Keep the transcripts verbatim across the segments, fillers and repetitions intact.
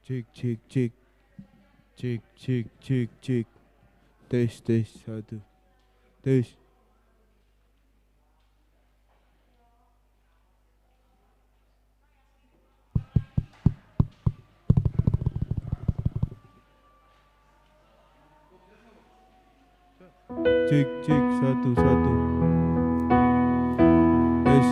Cek, cek, cek. Cek, cek, cek, cek. Tes, tes, satu. Tes. Cek, cek, satu, satu. Tes.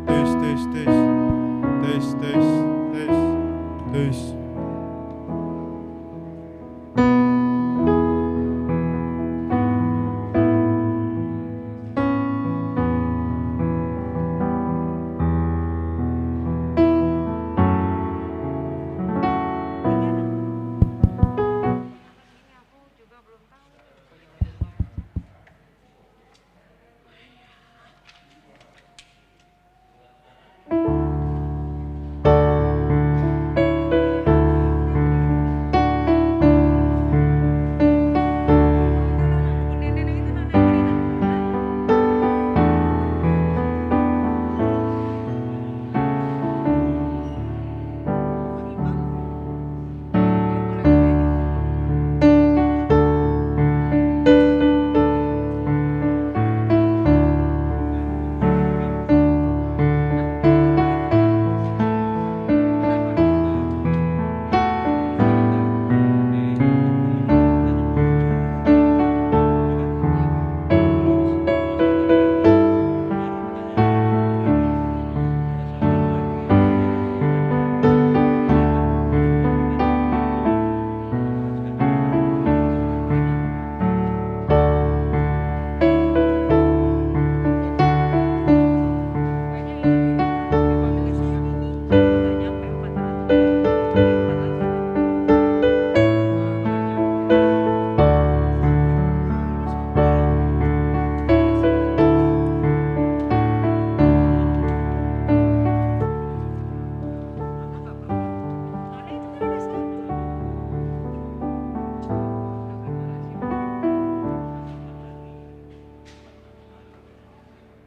Tes, tes, tes. Tes, tes, tes. Tes.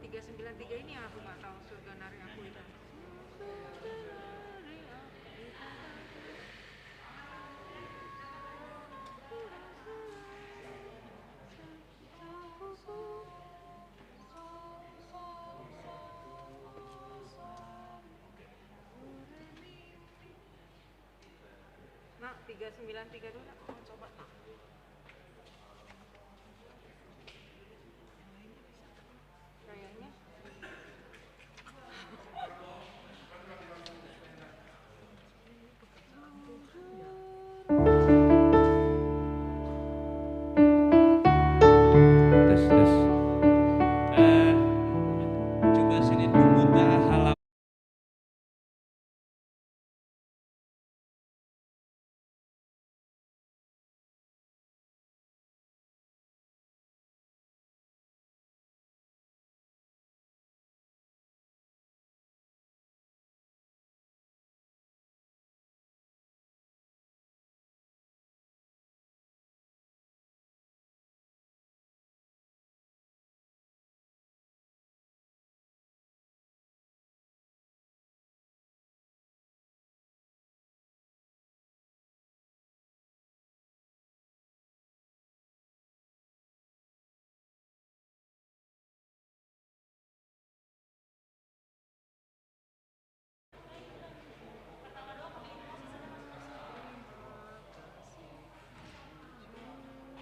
Tiga sembilan tiga ini aku nggak tahu surga nari aku itu. Nak, tiga sembilan tiga dulu, nak. Mau coba, nak. Kayaknya. Tes, tes. Eh, coba sini dulu, tak hal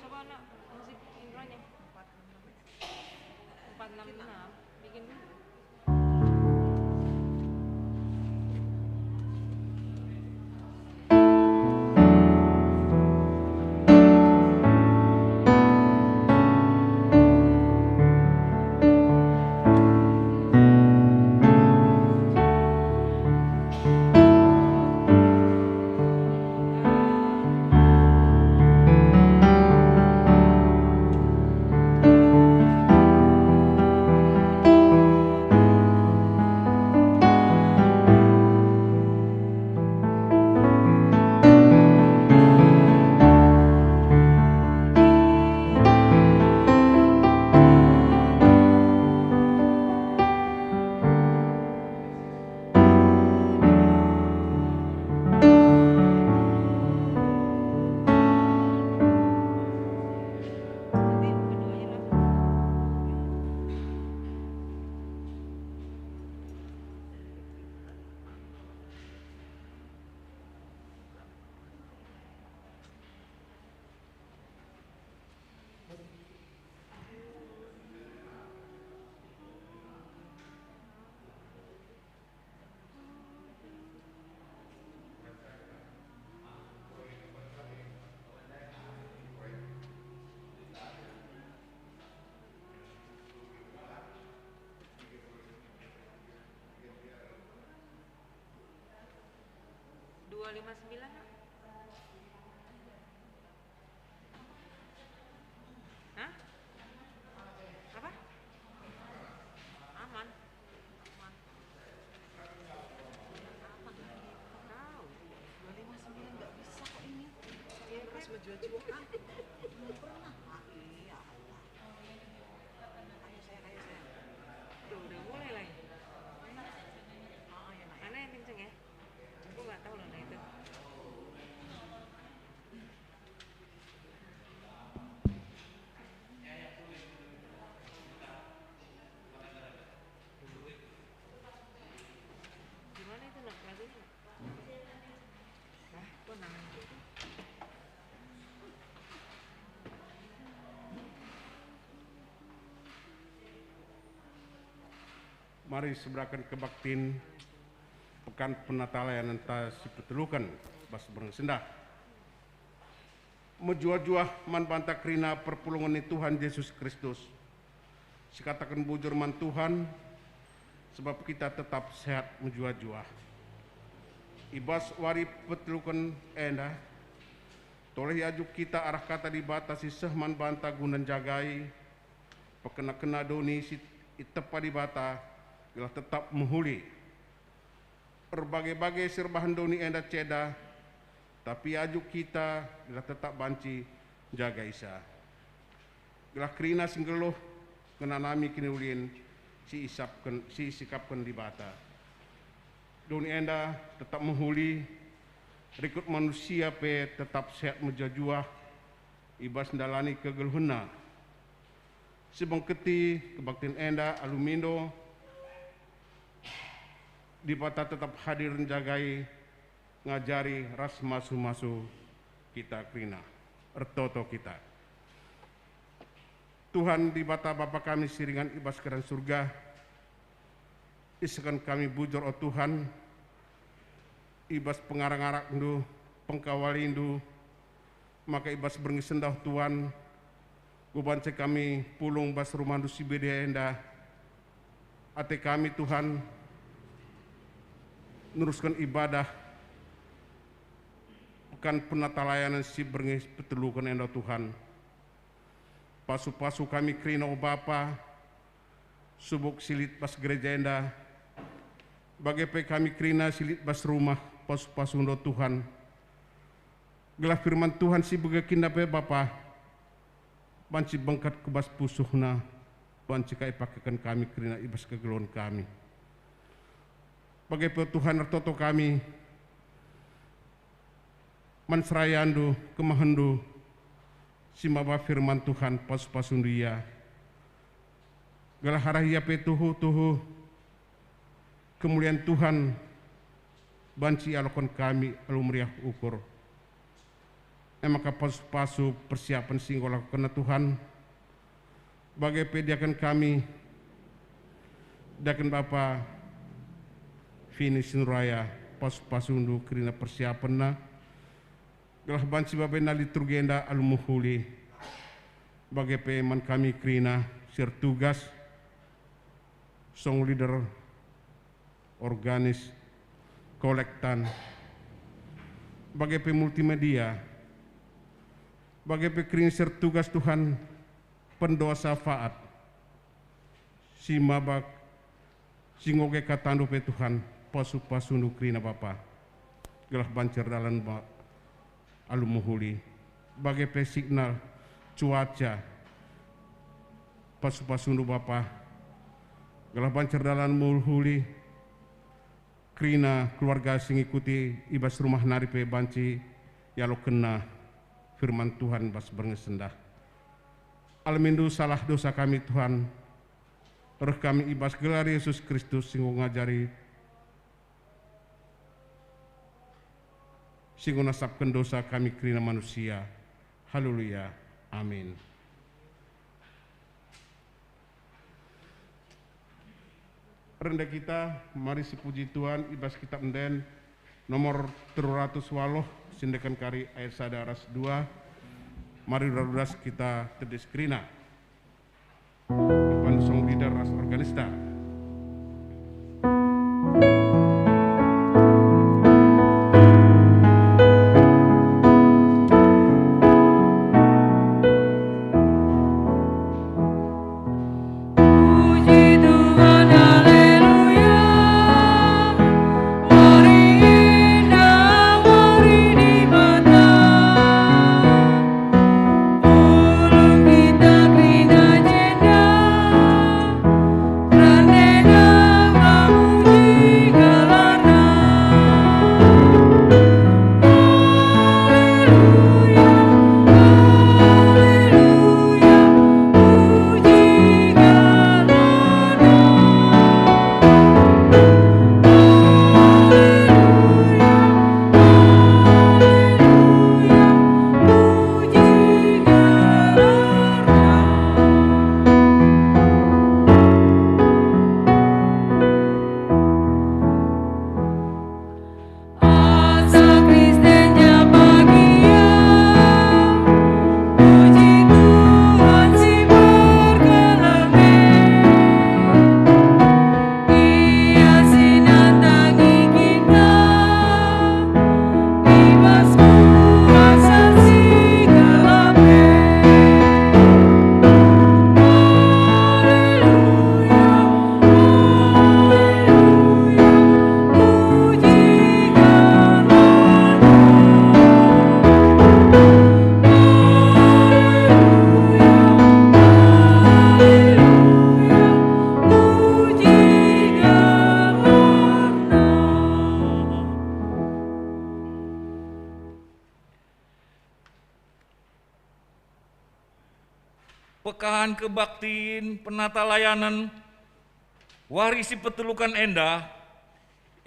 Coba, nak, musik intronya. Empat enam enam. Bikin dulu. Dua lima sembilan, Nak? Hah? Apa? Aman. Aman. Aman. Tahu. Dua lima sembilan nggak bisa kok ini. Saya keras menjual-jual. Belum pernah. Ah, iya, Allah. Ayo, sayang, ayo, sayang. Tuh, udah mulai lagi. Enak. Ah, iya, Nak, ya. Ana yang kenceng, ya? Aku nggak tahu loh, nah, itu. Gimana itu, Nak, lagunya, Nak? Nah, kok namanya itu? Mari seberaken kebaktin Pekan Penatalayanenta si peteluken bas berngi sendah. Mejuah-juah man banta kerina perpulungen ni Tuhan Jesus Kristus. Sikataken bujur man Tuhan, sebab kita tetap sehat mejuah-juah. I bas wari peteluken enda, tole iajuk kita arah Kata Dibata si seh man banta guna njagai, pekena-kena doni si itepa Dibata, gelah tetap mehuli. Erbage-bage si erbahan doni enda ceda, tapi iajuk kita gelah tetap banci njagaisa. Gelah kerina si nggeluh ngenanami kiniulin si isapken, si isikapken Dibata. Doni enda tetap mehuli, rikut manusia pe tetap sehat mejuah-juah i bas ndalani kegeluhenna. Sibengketi kebaktin enda alu mindo Dibata tetap hadir njagai, ngajari ras masu-masu kita kerina. Ertoto kita. Tuhan Dibata Bapa kami si ringan i bas kerajaan Surga, isehken kami bujur, o Tuhan, i bas pengarak-ngarakNdu, pengkawalinNdu, maka i bas berngi sendah, Tuhan, enggo banci kami pulung bas rumahNdu si bage enda. Ate kami, Tuhan, nerusken ibadah Pekan Penatalayanen si berngi peteluken enda, Tuhan. Pasu-pasu kami kerina, o Bapa, subuk si lit bas gereja enda, bage pe kami kerina si lit bas rumah, pasu-pasuNdu, Tuhan. Gelah firman Tuhan si ibegekenNa pe, Bapa, banci bengket ku bas pusuhna, banci ka ipakeken kami kerina i bas kegeluhen kami. Bage pe, Tuhan, ertoto kami man serayanNdu, kemahenNdu, si maba firman Tuhan, pasu-pasuNdu ia. Gelah arah ia pe tuhu-tuhu kemulian Tuhan banci ialoken kami alu meriah ukur. E maka pasu-pasu persiapen si enggo lakokenNa, Tuhan, bage pe diaken kami, diaken Bapa Vini Sinuraya, pasu-pasuNdu kerina persiapenna, gelah banci babaina liturgi enda alu mehuli, bage pe man kami kerina si ertugas, song leader, organis, kolektan, bage pe multimedia, bage pe kerina si ertugas, Tuhan, pendoa syafaat, si maba, si ngoge kataNdu pe, Tuhan, pasu-pasuNdu kerina, Bapa, gelah banci erdalan ba-, alu mehuli, bage pe signal, cuaca, pasu-pasuNdu, Bapa, gelah banci erdalan mehuli, kerina keluarga si ngikuti i bas rumah nari pe banci ialokenna firman Tuhan bas berngi sendah. AlemiNdu salah dosa kami, Tuhan, reh kami i bas gelar Yesus Kristus si enggo ngajari, si enggo nasapken dosa kami kerina manusia. Haleluya. Amin. Rende kita, mari sipuji Tuhan i bas Kitab Enden nomor telu ratus waluh, siendeken kari ayat sada ras dua. Mari ruras-ruras kita tedis kerina. Iban song leader ras organista. Kan kebaktin penatalayanen wari si peteluken enda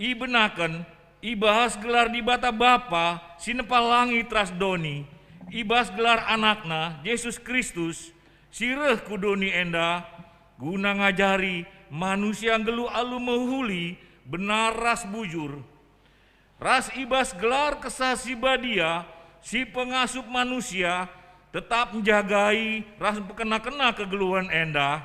ibenaken i bas gelar Dibata Bapa si nepa langit ras doni, i bas gelar AnakNa, Jesus Kristus, si reh ku doni enda guna ngajari manusia nggeluh alu mehuli, benar ras bujur. Ras i bas gelar Kesah Si Badia si pengasup manusia tetap njagai ras mpekena-kena kegeluhen enda,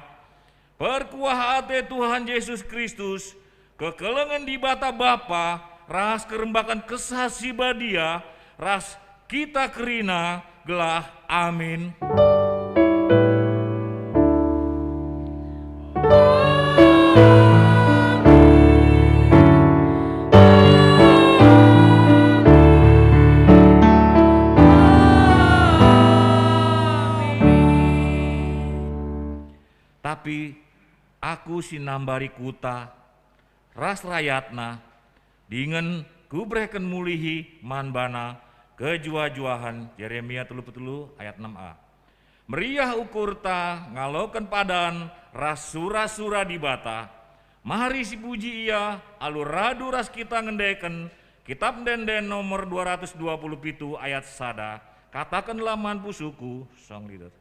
perkuah ate Tuhan Jesus Kristus, kekelengen Dibata Bapa ras kerembaken Kesah Si Badia ras kita kerina gelah. Amin. Tapi aku si nambari kuta ras rayatna, dingen kubereken mulihi man bana kejuah-juahen. Jeremia telu puluh telu ayat enam a. Meriah ukurta ngaloken padan ras sura-sura Dibata. Mari sipuji Ia alu radu ras kita ngendeken Kitap Ende-enden nomor dua ratus dua puluh pitu ayat sada. Katakenlah man pusuhku, song leader.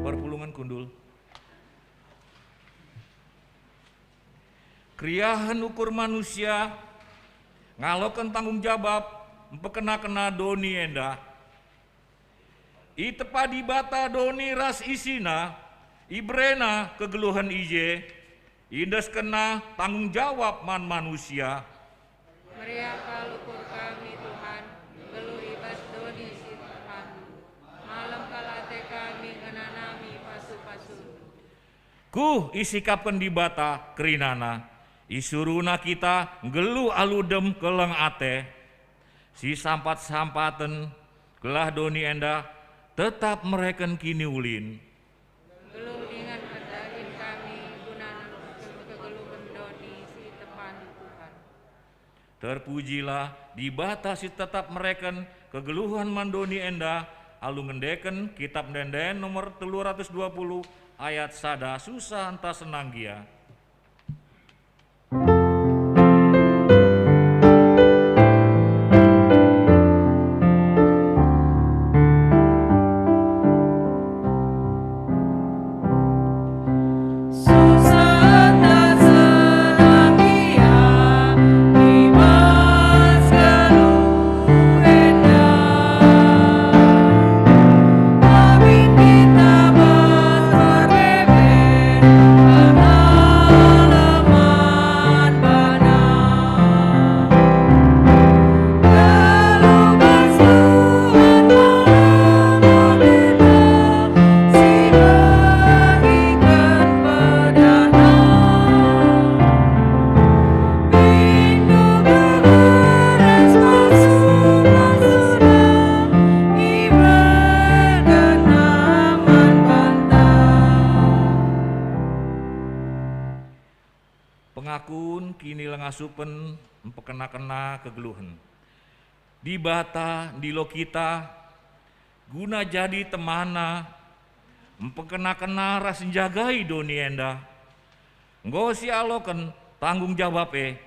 Perpulungen kundul. Keriahen ukur manusia ngaloken tanggung jabap mpekena-kena doni enda. Itepa Dibata doni ras isina, iberena kegeluhen i je, iendeskenna tanggung jawab man manusia. Meriah kal ukur kami, Tuhan, nggeluh i bas doni si tepaNdu. Malem kal ate kami ngenanami pasu-pasundu. Kuh isikapken Dibata kerinana, isuruhNa kita nggeluh alu dem keleng ate, sisampat-sampaten, gelah doni enda tetap mereken kiniulin. Nggeluh dingen erdahin kami guna nehken kegeluhen doni si tepaNdu, Tuhan. Terpujilah Dibata si tetap mereken kegeluhen man doni enda, alu ngendeken Kitap Ende-enden nomor telu ratus dua puluh ayat sada, susah ntah senang gia. Pengakun kinilengasupen mpekena-kena kegeluhen. Dibata ndilo kita guna jadi temanNa, mpekena-kena ras njagai doni enda. Enggo sialoken tanggung jawab e,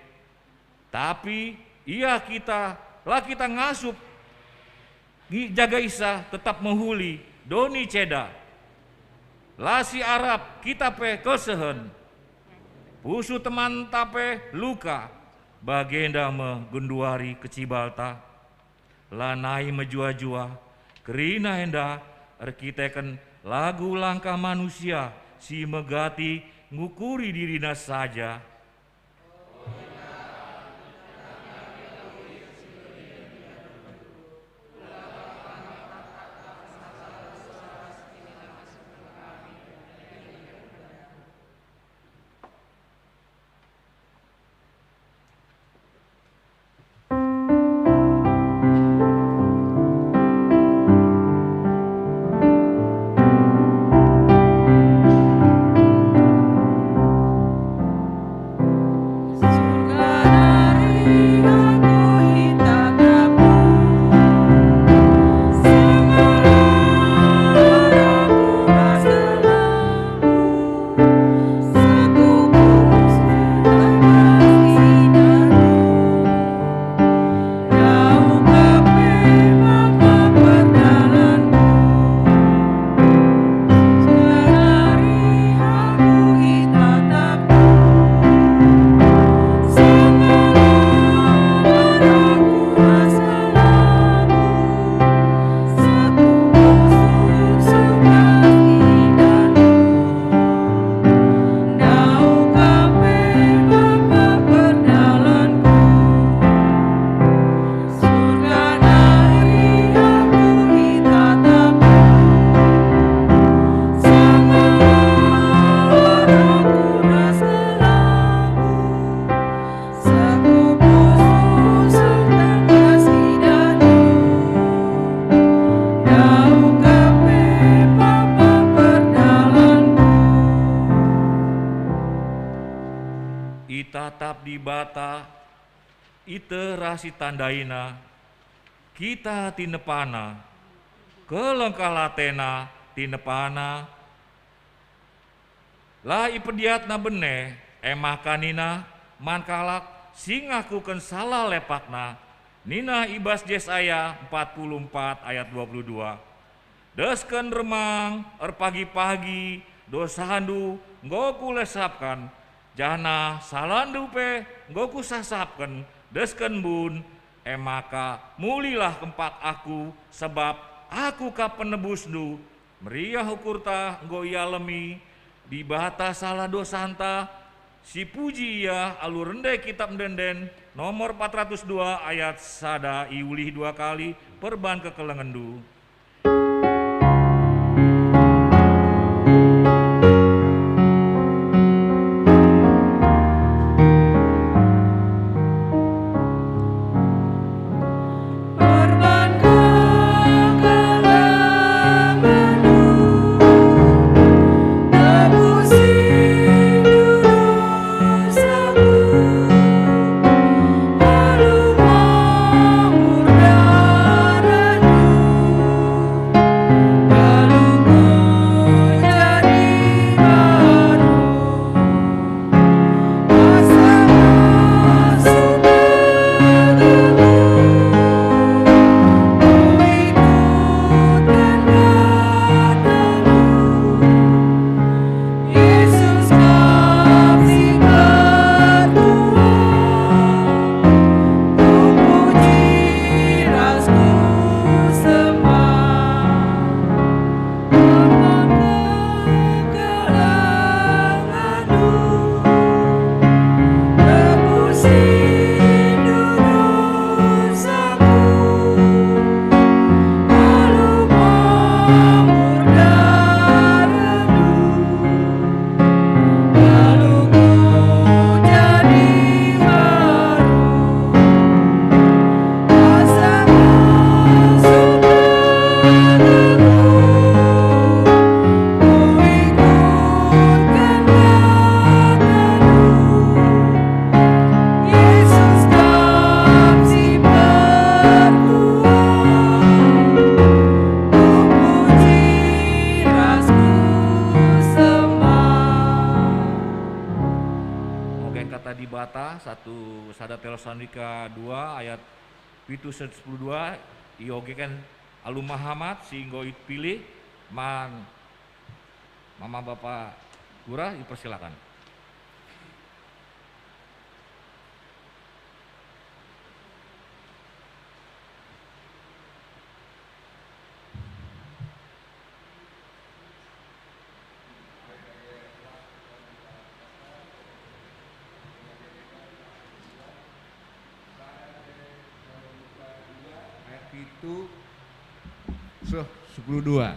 tapi ia kita, la kita ngasup ngi-, jagaisa tetap mehuli doni ceda. La siarap kita pe kesehen. Pusuh temanta pe luka, bagenda me genduari kecibalta. Lanai mejuah-juah, Kerina enda erkiteken lagu langkah manusia si megati ngukuri dirina saja. Itatap Dibata, iterasi tandaina, kita tinepana, kelengkah latena tinepana, la ipediatna bene, e maka nina man kalak si ngakuken salah lepakna, nina i bas Jesaya empat puluh empat ayat dua puluh dua, "Desken remang erpagi-pagi dosandu enggo kulesapken, janah salahndu pe enggo kusasapken desken mbun, e maka mulilah kempak Aku, sabap Aku kap penebusndu." Meriah ukurta enggo ialemi Dibata salah dosanta, sipuji Ia alu rende Kitap Ende-enden nomor empat ratus dua ayat sada, iulih dua kali perban kekelengenndu. Oke, Kata Dibata, satu, sada Tesalonika dua ayat pitu sepuluh dua, iogeken alu Mahamat si enggo ipilih man Mama Bapa Gura, ipersilakan. seh sepuluh dua.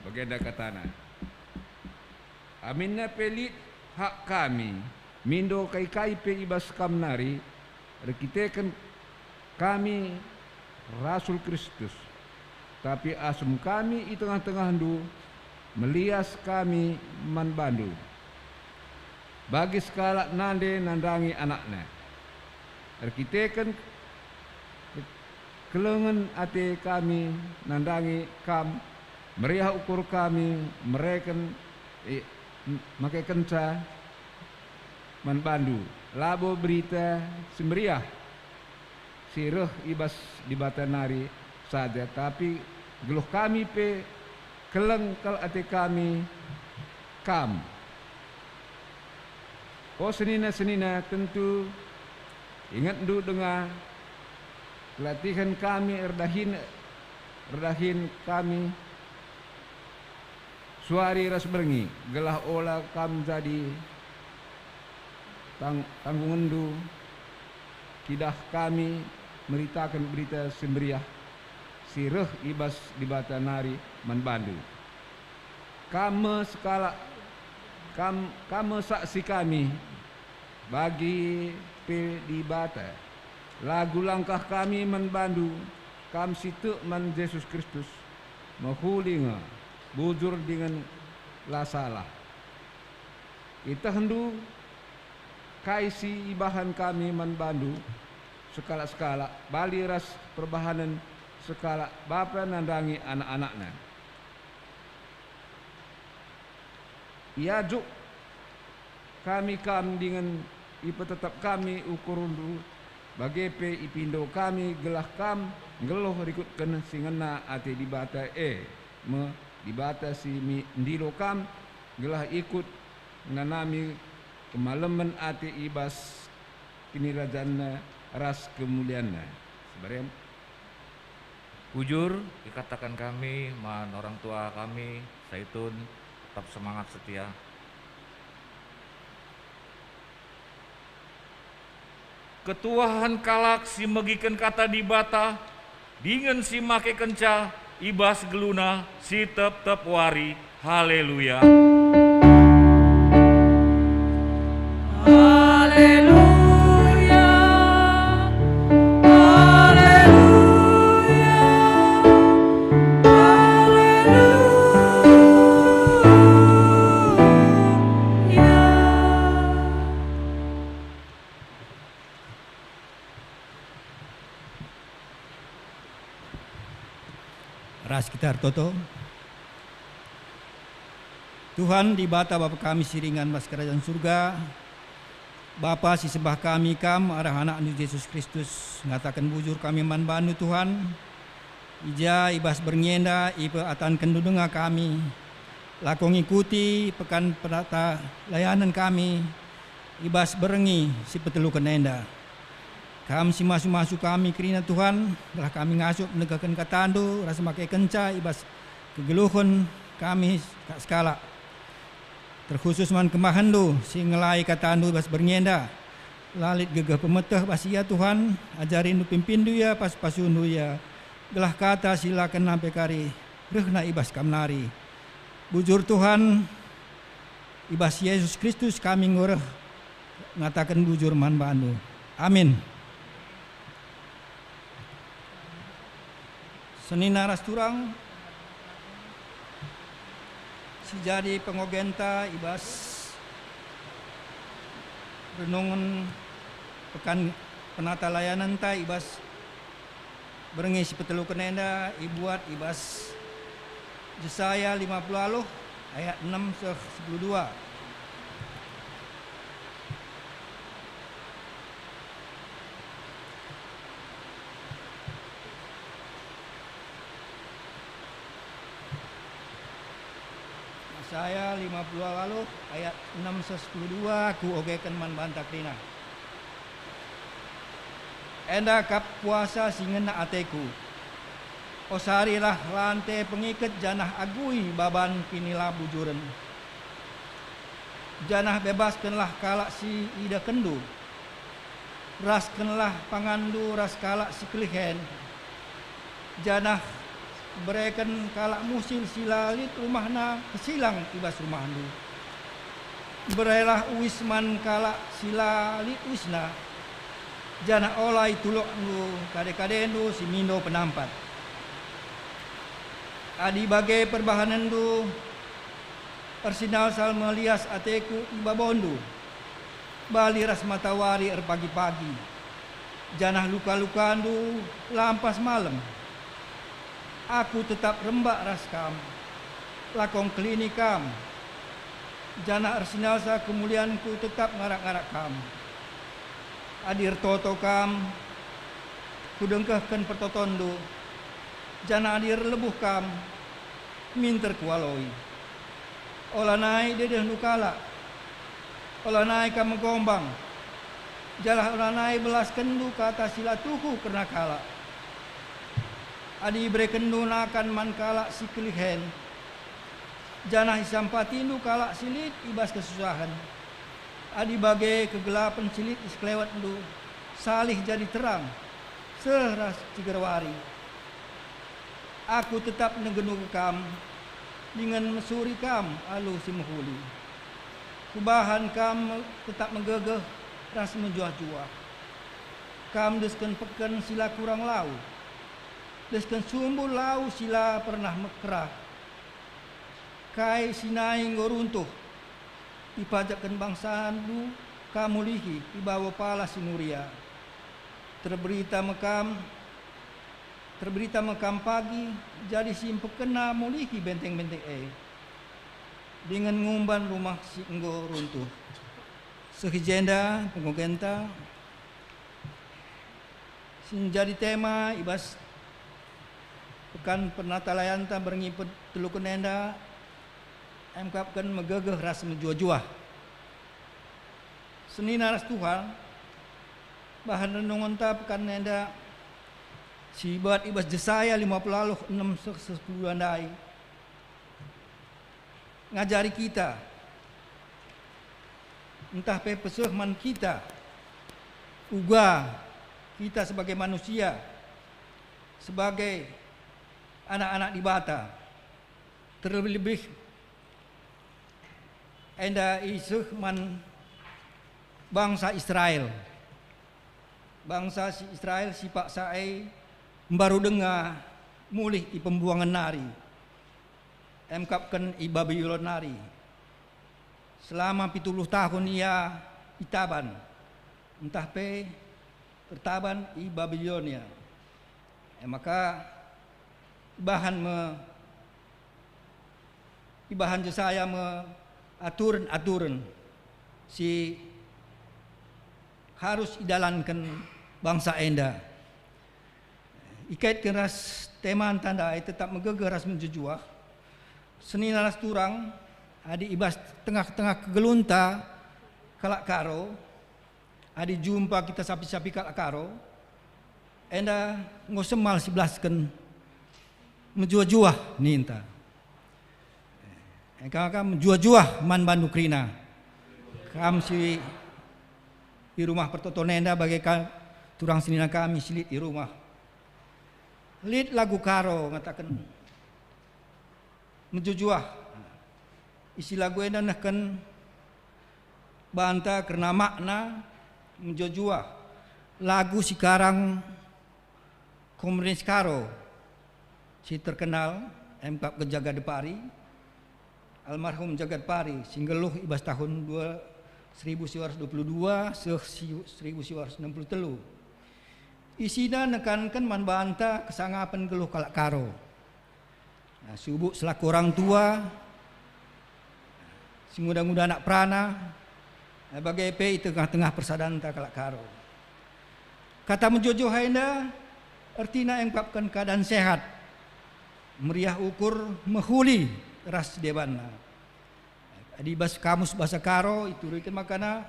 Bagenda katana, "Aminna pe lit hak kami mindo kai-kai pe i bas kam nari, erkiteken kami rasul Kristus. Tapi asum kami i tengah-tengahndu, melias kami man bandu, bagi sekalak nande nandangi anakna. Erkiteken ke-, kelengen ate kami nandangi kam, meriah ukur kami mereken, i, m-, makekenca man bandu, labo Berita Si Meriah si reh i bas Dibata nari saja, tapi geluh kami pe, keleng kal ate kami kam. O senina-senina, tentu ingetndu denga kelatihen kami erdahin, erdahin kami suari ras berngi, gelah ola kam jadi tang-, tanggungenndu, kidah kami meritaken Berita Si Meriah si reh i bas Dibata nari man bandu. Kam me sekalak, kam, kam me saksi kami, bagi pe Dibata. Lagu langkah kami man bandu, kam si tek man Jesus Kristus, mehuli nge, bujur dingen la salah. Ietehndu kai si ibahan kami man bandu, sekalak-sekalak, bali ras perbahanen sekalak bapa nandangi anak-anakna. Iajuk kami kam dingen ipetetap kami ukurndu, bage pe ipindo kami gelah kam nggeluh rikutken si ngena ate Dibata, e me Dibata si mi-, ndilo kam, gelah ikut ngenanami kemalemen ate i bas kinirajanNa ras kemulianNa." Sebaren. Bujur ikataken kami man orang tua kami, Saitun, tetap semangat setia. Ketuahen kalak si megiken kata Dibata, dingen si makekenca i bas geluna si tep-tep wari. Haleluya. Haleluya. Haleluya. Haleluya. Ras kita ertoto. Tuhan, Dibata Bapa kami si ringan bas Kerajaan Surga, Bapa si sembah kami Kam arah AnakNdu Jesus Kristus, ngataken bujur kami man bandu, Tuhan. I ja i bas berngi enda ipeatankenndu denga kami, lako ngikuti pekan penata layanen kami i bas berngi si peteluken enda. Kam si masu-masu kami kerina, Tuhan, gelah kami ngasup negehken kataNdu ras makekenca i bas kegeluhen kami sekalak-sekalak. Terkhusus man kemahenNdu si ngelai kataNdu i bas berngi enda. La lit gegeh pemeteh bas ia, Tuhan, ajarinNdu, pimpinndu ia, pasu-pasuNdu ia, gelah kata si la kena pe kari rehna i bas Kam nari. Bujur, Tuhan, i bas Jesus Kristus kami enggo reh ngataken bujur man bandu. Amin. Senina ras turang si jadi pengogenta i bas renungen pekan penata layanenta i bas berngi si peteluken enda ibuat i bas Jesaya lima puluh waluh ayat enem seh sepuluh dua. Jesaya lima puluh waluh ayat enem seh sepuluh dua kuogeken man banta kerina. Enda kap kuasa si ngena ateKu. Osarilah lante pengiket janah agui baban kinilabujuren. Janah bebaskenlah kalak si idahkenndu. Raskenlah panganndu ras kalak si kelihen. janah bereken kalak musil si la lit rumahna kesilang i bas rumahndu. Berelah uis man kalak si la lit uisna, janah ola itulokndu kade-kadendu si mindo penampat. Adi bage perbahanenndu, ersinalsal me lias ateku i babondu, bali ras matawari erpagi-pagi, janah luka-lukandu lampas malem. Aku tetap rembak ras kam, la kuengkelini kam, janah ersinalsal kemulianku tetap ngarak-ngarak kam. Adi ertoto kam, kudengkehken pertotonndu, janah adi erlebuh kam, minter kualoi. Olanai dedehndu kalak, olanai kam megombang, janah olanai belaskenndu kata si la tuhu kerna kalak. Adi iberekenndu nakan man kalak si kelihen, janah isampatindu kalak si lit i bas kesusahen, adi bage kegelapen si lit i sekelewetndu salih jadi terang seh ras ciger wari. Aku tetap nenggenuh kam, dingen mesuri kam alu si mehuli. Kubahan kam me-, tetap megegeh ras mejuah-juah. Kam desken peken si la kurang lau, desken sumbu lau si la pernah mekerah. Kai si nai enggo runtuh, ipajakken bangsandu kam mulihi i babo pala si nuria. Terberita me kam, terberita me kam pagi, jadi si mpekena mulihi benteng-benteng e, dingen ngumban rumah si enggo runtuh. Seh i jenda penggogenta si njadi tema i bas Pekan Pernatalaenta berngi pe-, teluken enda, emkapken megegeh ras mejuah-juah. Senina ras Tuhan, bahan renungenta pekan enda si ibuat i bas Jesaya lima puluh enem seh sepuluh ndai ngajari kita, ntah pe peseh man kita, uga kita sebagai manusia, sebagai anak-anak Dibata, terlebih-lebih enda iseh man bangsa Israel. Bangsa si Israel si paksa e mbaru denga mulih i pembuangen nari, emkapken i Babylon nari. Selama pitu puluh tahun ia itaban, ntah pe ertaban i Babilonia. E maka ibahan me, ibahan Jesaya me aturen-aturen si harus idalanken bangsa enda. Ikaitken ras tema ntanda e tetap megegeh ras mejuah-juah, senina ras turang, adi i bas tengah-tengah kegeluhenta kalak Karo, adi jumpa kita sapi-sapi kalak Karo, enda enggo semal sibelasken mejuah-juah ninta. Engka kam mejuah-juah man bandu kerina. Kam si i rumah pertoton enda bage ka turang senina kami si lit i rumah. Lit lagu Karo ngataken mejuah-juah. Isi lagu enda nehken banta kerna makna mejuah-juah. Lagu sikarang komponis Karo si terkenal, emkapken Jagat Depari, almarhum Jagat Depari, si nggeluh i bas tahun dua, seribu siwar dua puluh dua seh si-, seribu siwar enam puluh telu. Isina nekanken man banta kesangapen geluh kalak Karo. Nah, subuk selaku orang tua, si nguda-nguda anak perana, eh, bage pe i tengah-tengah persadanta kalak Karo. Kata mejuah-juah enda ertina engkapken keadaan sehat, meriah ukur, mehuli ras debanna. Adi bas kamus bahasa Karo ituriken makana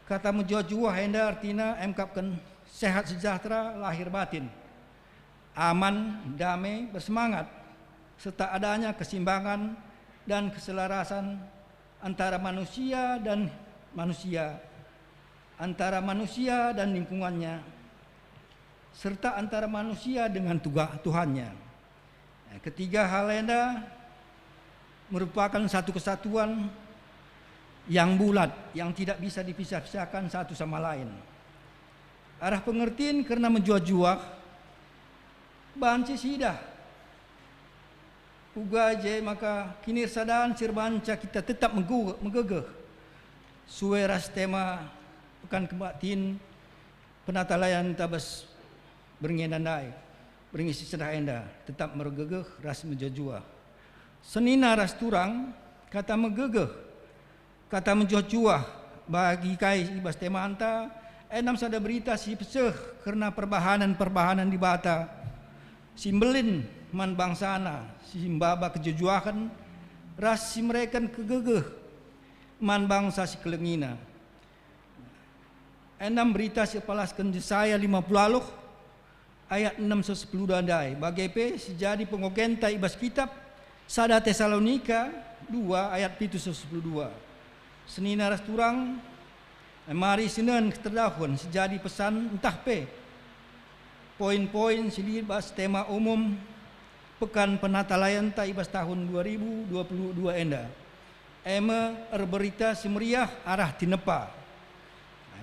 kata mejuah-juah enda ertina engkapken sehat sejahtera lahir batin, aman, dame, bersemangat, serta adanya keseimbangan dan keselarasan antara manusia dan manusia, antara manusia dan lingkungannya, serta antara manusia dengan Tuga-, Tuhannya. Ketiga hal enda merupakan satu kesatuan yang bulat, yang tidak bisa dipisah-pisahkan satu sama lain. Arah pengertin kerna mejuah-juah, banci siidah uga je maka kinirsadan si erbanca kita tetap megu-, megegeh, sue ras tema Pekan Kebaktin Penatalayan tabas berngi enda ndai, berngi si sendah enda, tetap mergegeh ras mejuah-juah. Senina ras turang, kata megegeh, kata mejuah-juah bagi kai i bas temanta, enam sada berita si peseh kerna perbahanen-perbahanen Dibata si mbelin man bangsana, si maba kejuah-juahen ras si mereken kegegeh man bangsa si kelengina. Enam berita si erpalasken Jesaya lima puluh waluh ayat enem seh sepuluh dua ndai, bage pe si jadi pengogenta i bas kitap sada Tesalonika dua ayat pitu seh sepuluh dua. Senina ras turang, mari sinen keterdahen si jadi pesan ntah pe poin-poin si lit bas tema umum Pekan Penatalayanta i bas tahun dua ribu dua puluh dua enda, e me erberita si meriah arah tinepa.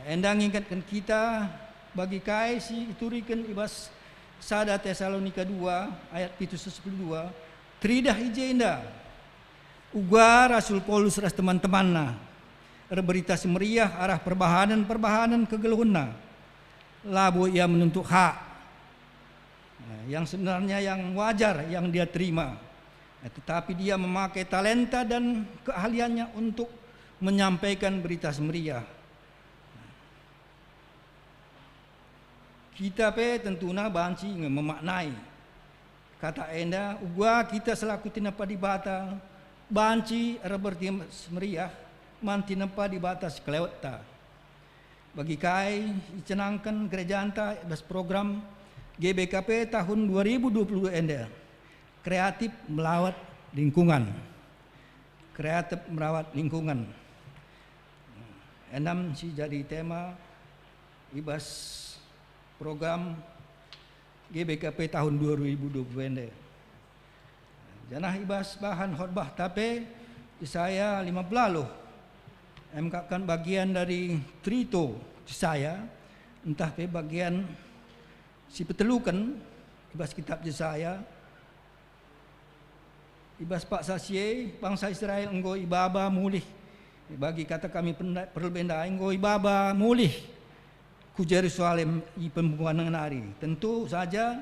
Enda ngingetken kita bagi kai si ituriken i bas sada Tesalonika dua ayat pitu seh sepuluh dua, teridah i jenda uga Rasul Paulus ras teman-temanna erberita si meriah arah perbahanen-perbahanen kegeluhenna. Labo ia menuntut hak, eh, yang sebenarnya, yang wajar yang dia terima, eh, tetapi dia memakai talenta dan keahliannya untuk menyampaikan berita si meriah. Kita pe tentuna banci nge memaknai kata enda, uga kita selaku tinepa Dibata banci erberita si meriah man tinepa Dibata si kelewetta. Bagi kai icanangken gerejanta i bas program G B K P tahun dua ribu dua puluh dua enda, kreatif merawat lingkungan. Kreatif merawat lingkungan. Enam si jadi tema i bas program G B K P tahun dua ribu dua puluh enda. Janah i bas bahan khotbahta pe, Jesaya lima puluh waluh, e me kap kan bagian dari cerita Jesaya, ntah pe bagian si peteluken i bas kitab Jesaya, i bas paksa si e, bangsa Israel enggo ibaba mulih. Bagi kata kami penda-, perlebe ndai enggo ibaba mulih ku Jerusalem i pembuangen nari. Tentu saja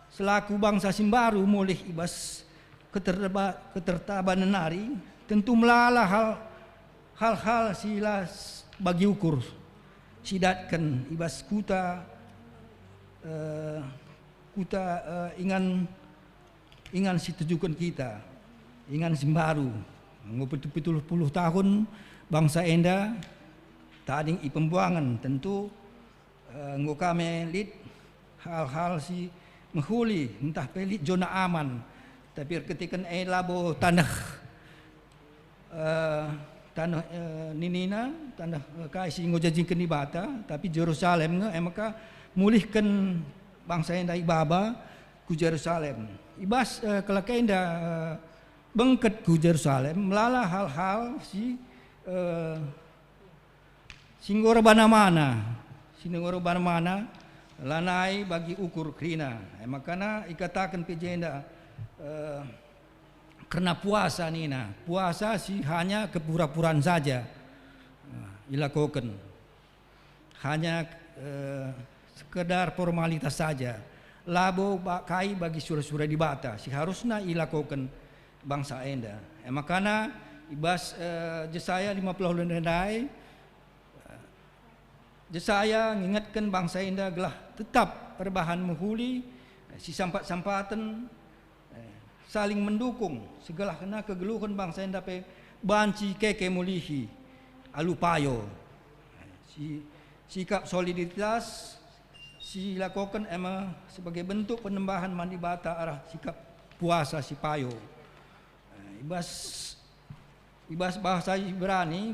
selaku bangsa si mbaru mulih i bas keterba-, ketertabanen nari, tentu melala hal, hal-hal si la s-, bagi ukur si datken i bas kuta, eh, kuta, eh, ingan ingan si tujuken kita, ingan si mbaru. Enggo pitu, pitu puluh tahun bangsa enda tading i pembuangen, tentu, eh, enggo ka me lit hal-hal si mehuli, ntah pe lit jona aman. Tapi erkiteken e labo taneh eh, taneh, eh, ninina, taneh, eh, kai si enggo janjiken Dibata, tapi Jerusalem nge, e maka mulihken bangsa enda ibaba ku Jerusalem. I bas, eh, kelak enda, eh, bengket ku Jerusalem, melala hal-hal si, eh, si enggo erbana mana, si enggo erbana mana, lanai bagi ukur kerina. E makana ikataken pe jenda, eh, kerna puasa nina, puasa si hanya kepura-puran saja, eh, ilakoken. Hanya, eh, sekedar formalitas saja. Labo ba-, kai bagi sura-sura Dibata si harusna ilakoken bangsa enda. E makana i bas, eh, Jesaya lima puluh waluh ndai, Jesaya ngingetken bangsa enda gelah tetap erbahan mehuli, eh, sisampat-sampaten, eh, saling mendukung, segelahna kegeluhen bangsa enda pe banci keke mulihi alu payo. Eh, si-, sikap solidaritas si ilakoken e me sebagai bentuk penembahen man Dibata arah sikap puasa si payo. Eh, i bas, i bas bahasa Ibrani,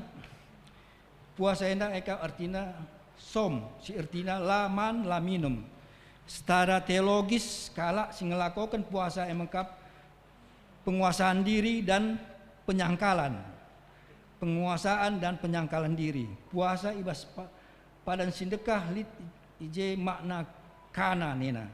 puasa enda e kap ertina som, si ertina la man, la minum. Secara teologis, kalak si ngelakoken puasa e mekap penguasaan diri dan penyangkalan. Penguasaan dan penyangkalan diri. Puasa i bas pa-, padan si ndekah lit i je makna kana nina.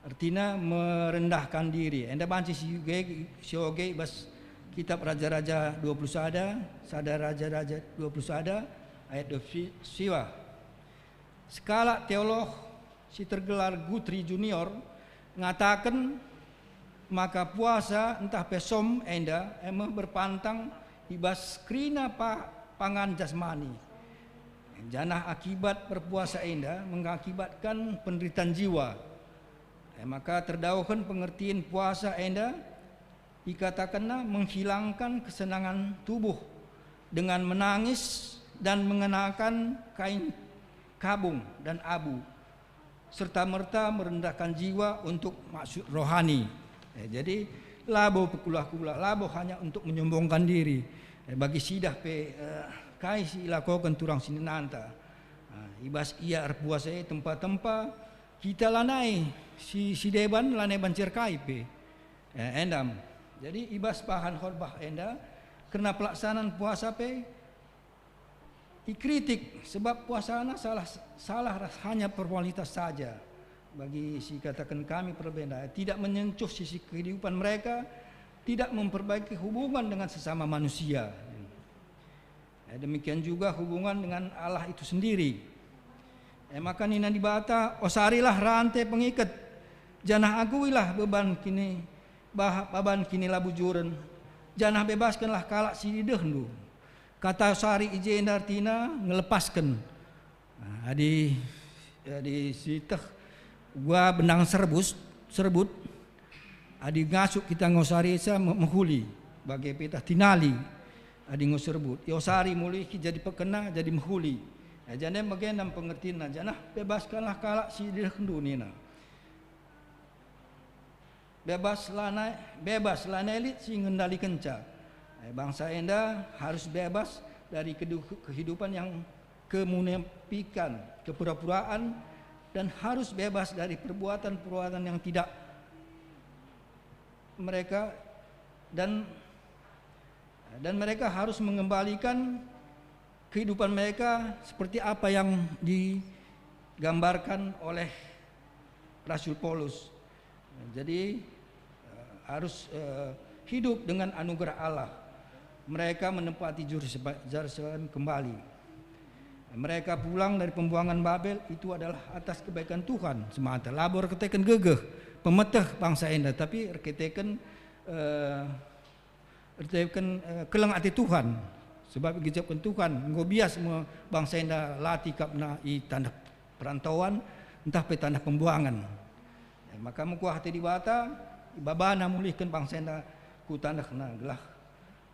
Ertina merendahkan diri. Enda banci si uge, si uge i bas kitab Raja-Raja dua puluh sada, sada Raja-Raja dua puluh sada ayat dua puluh siwah. Sekalak teolog si tergelar Guthrie Junior ngataken maka puasa ntah pe som enda e me berpantang i bas kerina pa-, pangan jasmani. Janah akibat berpuasa enda mengakibatkan penderitaan jiwa. E maka terdauhen pengertin puasa enda ikatakenna menghilangkan kesenangan tubuh dengan menangis dan mengenakan kain kabung dan abu, serta-merta merendahkan jiwa untuk maksud rohani. Eh, jadi, labo pekulah-kulah, labo hanya untuk menyombongkan diri. Eh, bagi sidah pe, eh, kai si ilakoken turang sininanta. Ah, i bas ia erpuasa e tempa-tempa, kita lanai si, si deban, lanai banci erkai pe. Eh, endam. Jadi, i bas bahan khotbah enda, kerna pelaksanaan puasa pe ikritik, sebab puasana salah, salah ras hanya formalitas saja. Bagi si kataken kami perbenda, tidak menyentuh sisi kehidupan mereka, tidak memperbaiki hubungan dengan sesama manusia. Eh, demikian juga hubungan dengan Allah itu sendiri. Eh, maka nina Dibata, "Osarilah rante pengiket, janah aguilah beban kini, bah-, baban kinilabujuren, janah bebaskenlah kalak si idehndu." Kata osari i jenda ertina ngelepasken. Nah, adi, adi sieteh gua benang serbus, serbut, adi ngasup kita ngosarisa me-, mehuli, bage pe tah tinali, adi enggo serbut. Iosari mulih jadi pekena, jadi mehuli. E, jane megendam pengertina, janah bebaskanlah kalak si idehndu nina. Bebas lanai, bebas lanai lit si ngendalikenca. Eh, bangsa enda harus bebas dari kedu-, kehidupan yang kemunafikan, kepura-puraan, dan harus bebas dari perbuatan-perbuatan yang tidak mereka, dan, dan mereka harus mengembalikan kehidupan mereka seperti apa yang digambarkan oleh Rasul Paulus. Jadi, eh, harus, eh, hidup dengan anugerah Allah. Mereka menempati Jerusalem kembali. Mereka pulang dari pembuangan Babel itu adalah atas kebaikan Tuhan semata. Labo erkiteken gegeh, pemeteh bangsa enda, tapi erkiteken, eh, erkiteken, eh, keleng ate Tuhan. Sebab igejapken Tuhan, enggo bias me bangsa enda la tikapna i taneh perantauan, ntah pe taneh pembuangen. Eh, maka mekuah ate Dibata, ibabana mulihken bangsa enda ku tanehna, gelah,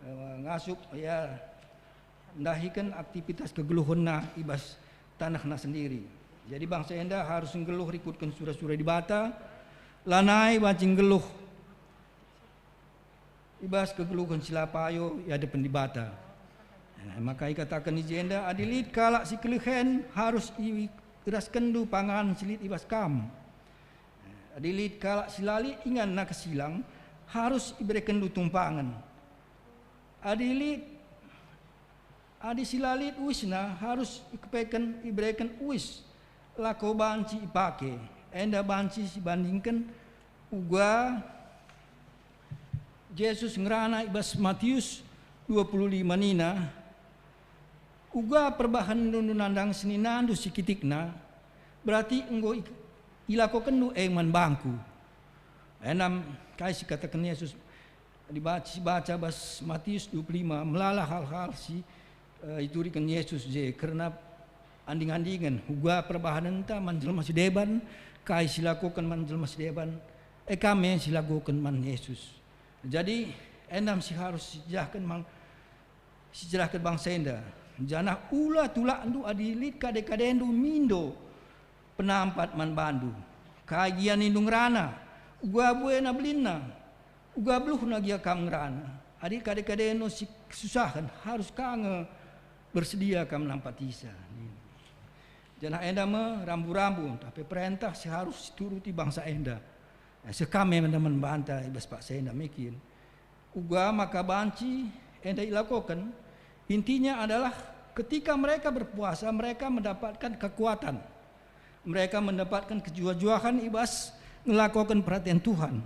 eh, ngasup ia ndahiken aktivitas kegeluhenna i bas tanehna sendiri. Jadi bangsa enda harus nggeluh rikutken sura-sura Dibata, lanai banci nggeluh i bas kegeluhen si la payo i adepen Dibata. Eh, maka ikataken i jenda, adi lit kalak si kelehen, harus iiraskenndu pangan si lit i bas kam. Eh, adi lit kalak si la lit inganna kesilang, harus iberekenndu tumpangen. Adi lit Adi si la lit uisna harus ikepeken ibereken uis, lako banci ipake, enda banci sibandingken uga Jesus ngerana i bas Matius dua puluh lima nina, "Uga perbahanenndu nandang seninandu si kitikna, berarti enggo ik-, ilakokenndu e man bangKu." Enam kai si kataken Jesus, Dibaca, sibaca bas Matius dua puluh lima, melala hal-hal si, eh, ituriken Jesus je kerna anding-andingen, uga perbahanenta man jelma si deban, kai silakoken man jelma si deban, e ka me silakoken man Jesus. Jadi, enam si harus sicerahken man, sicerahken bangsa enda, janah ula tulakndu adi lit kade-kadendu mindo penampat man bandu. Kai gia nindu ngerana, uga buena belinna, uga beluhna gia kam ngerana. Adi kade-kadenu si kesusahen, harus ka nge bersedia kam nampatisa. Janah enda me rambu-rambu ntah pe perentah si harus ituruti bangsa enda. Eh, seh ka me enda man banta i bas paksa enda me kin. Uga maka banci enda ilakoken, intinya adalah ketika mereka berpuasa, mereka mendapatkan kekuatan. Mereka mendapatkan kejuah-juahan i bas ngelakoken peraten Tuhan.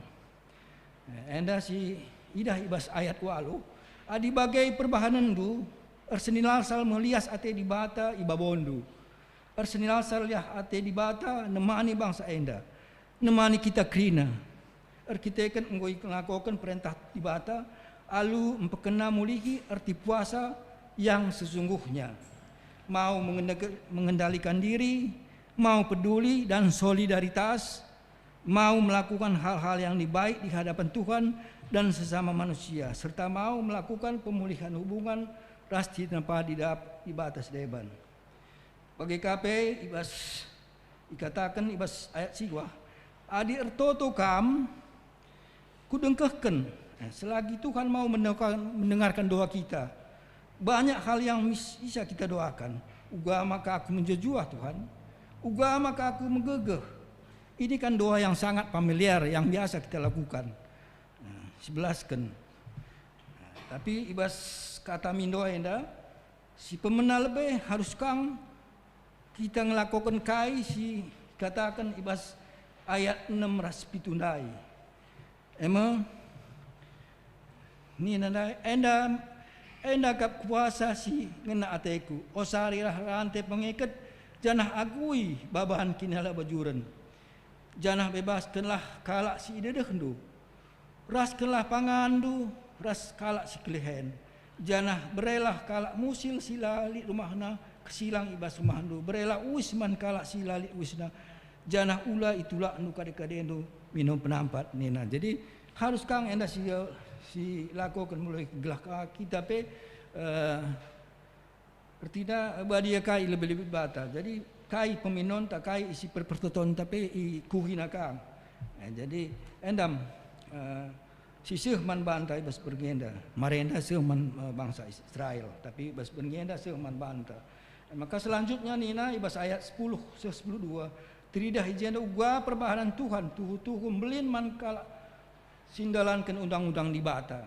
Eh, enda si idah i bas ayat waluh, "Adi bage perbahanenndu, ersenilal-sal me lias ate Dibata i babondu. Ersenilal-sal lias ate Dibata nemani bangsa enda, nemani kita kerina. Erkiteken enggo ngelakoken perentah Dibata, alu mpekena mulihi erti puasa yang sesungguhnya. Mau mengende-, mengendalikan diri, mau peduli dan solidaritas, mau melakukan hal-hal yang baik di hadapan Tuhan dan sesama manusia, serta mau melakukan pemulihan hubungan ras si tempa di dap-, Dibata si deban." Bage ka pe i bas, ikataken i bas ayat siwah, "Adi ertoto kam, kudengkehken, eh, selagi Tuhan mau mendengarkan, mendengarkan doa kita. Banyak hal yang mis-, bisa kita doakan. Uga maka aku menjuah-juah, Tuhan. Uga maka aku megegeh." Ini kan doa yang sangat familiar, yang biasa kita lakukan. Nah, sibelasken. Nah, tapi i bas kata mindo enda, si pemena lebe harus kang kita ngelakoken kai si ikataken i bas ayat enem ras pitu ndai. E me, nina ndai, "Enda, enda kap kuasa si ngena ateku, osarilah rante pengeket, janah agui baban kinalabajuren, janah bebaskenlah kalak si idedehndu. Raskenlah panganndu ras kalak si kelehen, janah berelah kalak musil si la lit rumahna kesilang i bas rumahndu. Berelah uis man kalak si la lit uisna, janah ula itulakndu kade-kadendu minum penampat," nina. Jadi, harus kang enda si, si lakoken mulai gelah ka kita pe, eh, ertina badia kai lebe-lebe Dibata. Jadi, kai peminonta, kai isi per-, pertotonta pe ikuhina kang. Eh, jadi, endam, eh, si seh man banta i bas berngi enda. Marenda seh man, eh, bangsa Israel, tapi i bas berngi enda seh man banta. Eh, maka selanjutnya nina i bas ayat sepuluh seh sepuluh dua, "Teridah i jenda uga perbahanen Tuhan, tuhu-tuhu mbelin man kalak si ndalanken undang-undang Dibata,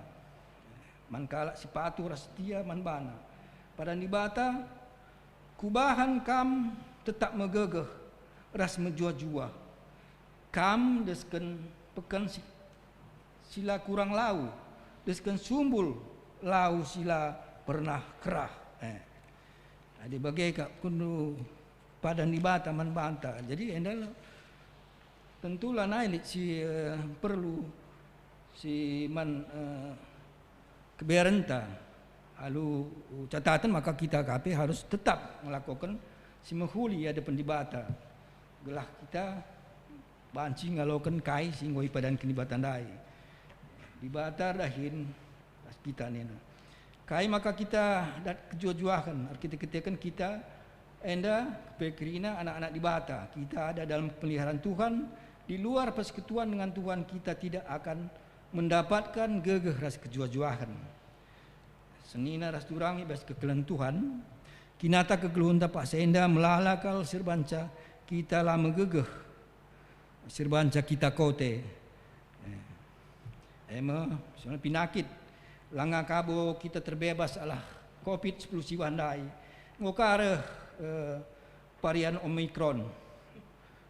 man kalak si patuh ras setia man baNa. Padan Dibata, kubahan kam tetap megegeh ras mejuah-juah. Kam desken peken si, si la kurang lau, desken sumbul lau si la pernah kerah." Eh. Adi bage kap kundul padan Dibata man banta. Jadi enda tentu lanai lit si, eh, perlu si man, eh, keberenta. Alu catatan maka kita ka pe harus tetap ngelakoken si mehuli i adepen Dibata, gelah kita banci ngaloken kai si enggo ipadanken Dibata ndai. Dibata erdahin ras kita nina, kai maka kita dat kejuah-juahen, erkite-kiteken kita enda pe kerina anak-anak Dibata. Kita ada dalam peliharaan Tuhan, di luar persekutuan dengan Tuhan kita tidak akan mendapatkan gegeh ras kejuah-juahen. Senina ras turang i bas kekelengen Tuhan, kinata kegeluhenta paksa enda melala kal si erbanca kita la megegeh, si erbanca kita kote. Eh, e me, misalna pinakit, langa kabo kita terbebas alah covid sepuluh siwah ndai. Enggo ka reh, eh, varian Omikron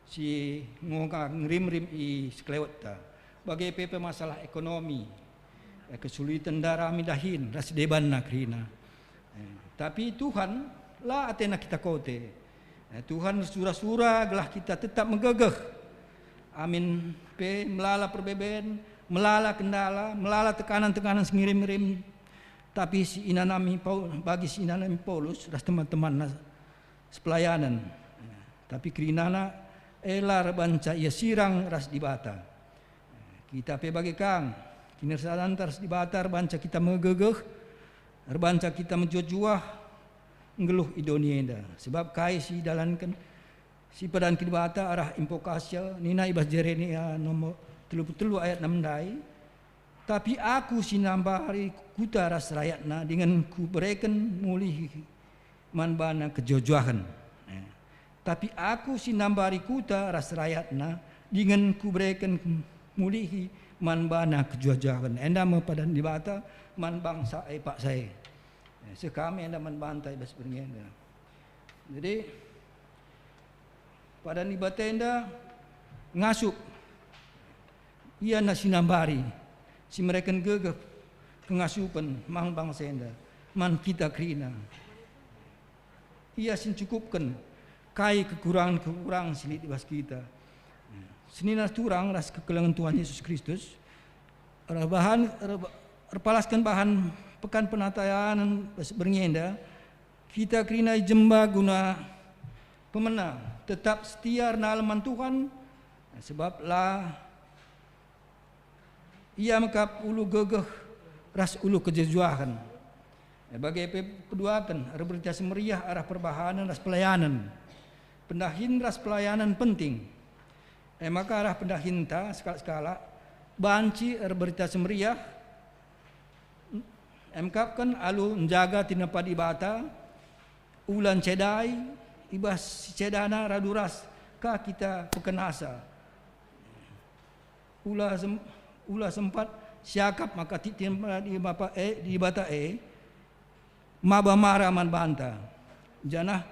si enggo ka ngerim-rim i sekelewetta. Bage pe, pe masalah ekonomi, eh, kesulitan ndai rami dahin ras debanna kerina. Eh, tapi Tuhan la atena kita kote. Eh, Tuhan ersura-sura gelah kita tetap megegeh. Amin pe melala perbeben, melala kendala, melala tekanan-tekanan si ngerim-ngerim. Tapi si inanami Pau-, bagi si inanami Paulus ras teman-temanna sepelayanen. Tapi kerinana e la erbanca ia sirang ras Dibata. Kita pe bage kang, kinirsanta ras Dibata erbanca kita megegeh, erbanca kita mejuah-juah nggeluh i doni enda. Sebab kai si idalanken, si ipadanken Dibata arah impokasia, nina i bas Jeremia nomor telu puluh telu ayat enam ndai, "Tapi Aku si nambari kuta ras rayatna dingen Kubereken mulihi man bana kejuah-juahen." Eh. Tapi aku si nambari kuta ras rayatna, dingen kubereken mulihi man bana kejuah-juahen. Enda me padan Dibata man bangsa e paksa e. Eh, seh kami enda man banta i bas berngi enda. Jadi, padan Dibata enda ngasup. Ia na si nambari, si mereken gegeh kengasupen man bangsa enda, man kita kerina. Ia si ncukupken kai kekurangen-kekurangen si lit i bas kita. Senina turang ras kekelengen Tuhan Yesus Kristus, erbahan, er-, erpalasken bahan Pekan Penatayanen bas berngi enda, kita kerina i jenda guna pemena, tetap setia ernalem man Tuhan, sebab la ia mekap ulu gegeh ras ulu kejuah-juahen. E, bage pe peduaken erberita si meriah arah perbahanen ras pelayanen. Pendahin ras pelayanen penting. E maka arah pendahinta sekalak-sekalak banci erberita si meriah, emkapken alu njaga tinepa Dibata, ula ncedai, i bas si cedana radu ras ka kita pekenasa. Ula sem-, ula sempat siakap maka titin Dibata e, Dibata e maba mara man banta, janah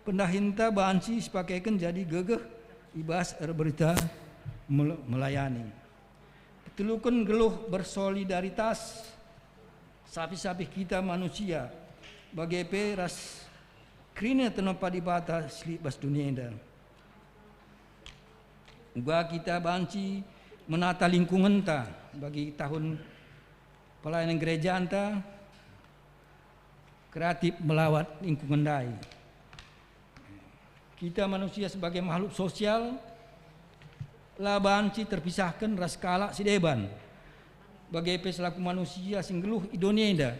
pendahinta banci sipakeken jadi gegeh i bas erberita mel-, melayani. Peteluken geluh bersolidaritas sapih-sapih kita manusia, bage pe ras kerina tinepa Dibata si lit bas doni enda. Uga kita banci menata lingkungenta bagi tahun pelayanan gerejanta, kreatif melawat lingkungen ndai. Kita manusia sebagai makhluk sosial, la banci terpisahken ras kalak si deban. Bage pe selaku manusia si nggeluh i doni enda,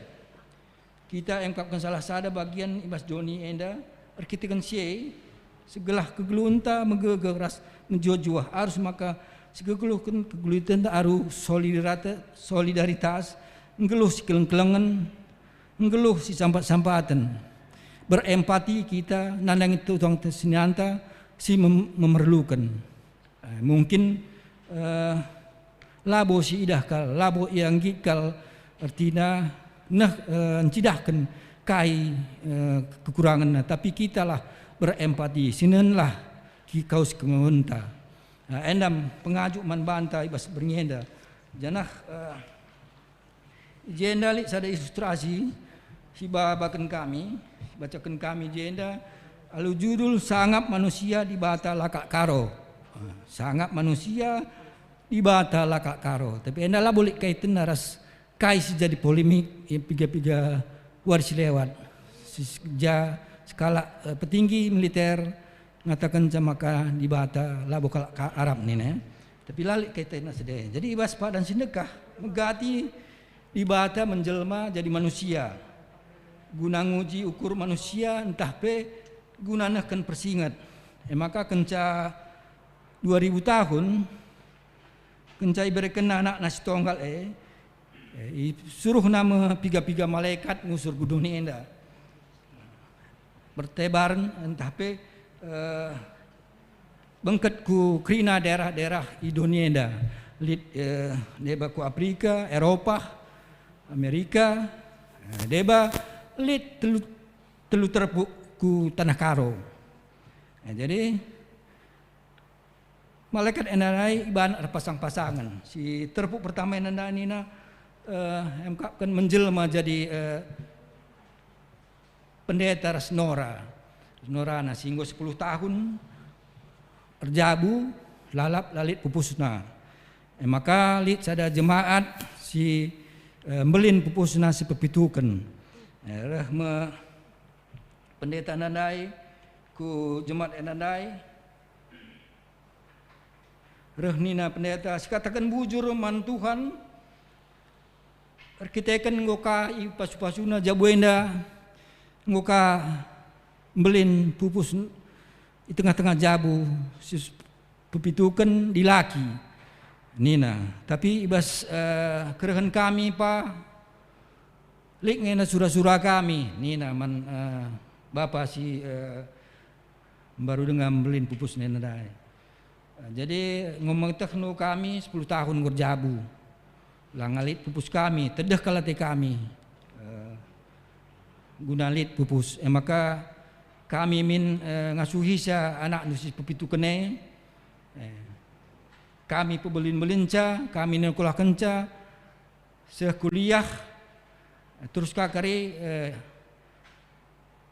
kita engkapken salah sada bagian i bas doni enda. Erkiteken si e, segelah kegeluhenta megegeh ras mejuah-juah, arus maka sigegeluhken kegeluhenta alu solidarita-, solidaritas, nggeluh si keleng-kelengen, nggeluh si sampat-sampaten. Berempati kita nandangi tutung senanta si mem-, memerluken. Eh, mungkin, eh, labo si idah kal, labo ia nggit kal, ertina neh, eh, ncidahken kai, eh, kekurangenna, tapi kitalah berempati, sinenlah ki-, kaus kengewenta. Eh, enda me pengajuk man banta i bas berngi enda. Janah, eh, I jenda lit sada ilustrasi si babaken kami, bacaken kami i jenda, alu judul Sangap Manusia Dibata Lakak Karo. Sangap Manusia Dibata Lakak Karo. Tapi enda labo lit kaitenna ras kai si jadi polemik i piga-piga wari si lewat. Si, ja sekalak, eh, petinggi militer ngatakenca maka Dibata labo kalak ka-, Arab nina, ya. Tapi la lit kaitenna si e. Jadi i bas padan si ndekah, megati Dibata menjelma jadi manusia, guna nguji ukur manusia ntah pe guna nehken persinget. E maka kenca dua ribu tahun, kenca iberekenNa AnakNa si Tonggal e, e, isuruhNa me piga-piga malekat ngusur ku doni enda. Bertebaren ntah pe, eh, bengket ku kerina daerah-daerah i doni enda. Lit, eh, deba ku Afrika, Eropa, Amerika, eh, deba lit telu, telu terpuk ku Tanah Karo. Eh, jadi, malekat enda ndai ibahan erpasang-pasangen. Si terpuk pertama enda ndai nina, eh, emkapken menjelma jadi, eh, pendeta ras nora. Norana si enggo sepuluh tahun erjabu, lalap la lit pupusna. E maka lit sada jemaat si, eh, mbelin pupusna si pepituken. Eh, reh me pendeta enda ndai ku jemaat enda ndai. Reh nina pendeta, "Sikataken bujur man Tuhan, erkiteken enggo ka ipasu-pasuna jabu enda, enggo ka mbelin pupus i tengah-tengah jabu, si pepituken dilaki," nina. "Tapi i bas, eh, kerehen kami, Pa, lit nge sura-sura kami," nina man, eh, bapa si, eh, mbaru denga mbelin pupus nena ndai. Eh, jadi enggo metehndu kami sepuluh tahun enggo erjabu. Langa lit pupus kami, tedeh kal ate kami, eh, guna lit pupus. E maka kami min, eh, ngasuhisa anakndu si pepituken e. Eh, kami pebelin-belinca, kami nekulahkenca, seh kuliah, terus ka kari, eh,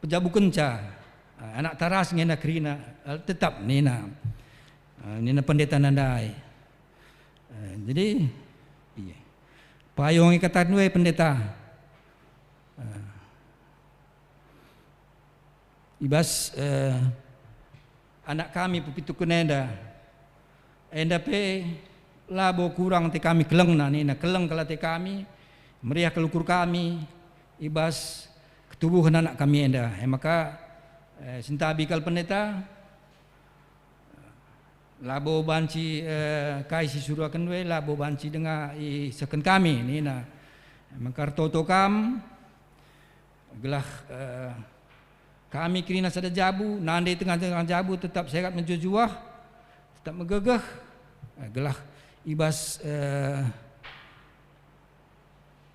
pejabukenca, eh, anak taras ngena kerina, eh, tetap nina, eh, nina pendeta nandai. Eh, jadi, iya. Payung ikataken we pendeta. Eh, i bas, eh, anak kami pepituken enda. Enda pe labo kurang ate kami kelengna, nina, keleng kal ate kami, meriah kal ukur kami i bas ketubuhen anak kami enda. E maka, eh, sentabi kal pendeta, labo banci, eh, kai si suruhaken we, labo banci denga isehken kami, nina. E maka ertoto kam, gelah, eh, kami kerina sada jabu, nande tengah-tengah jabu tetap sehat mejuah-juah, tetap megegeh, eh, gelah i bas, eh,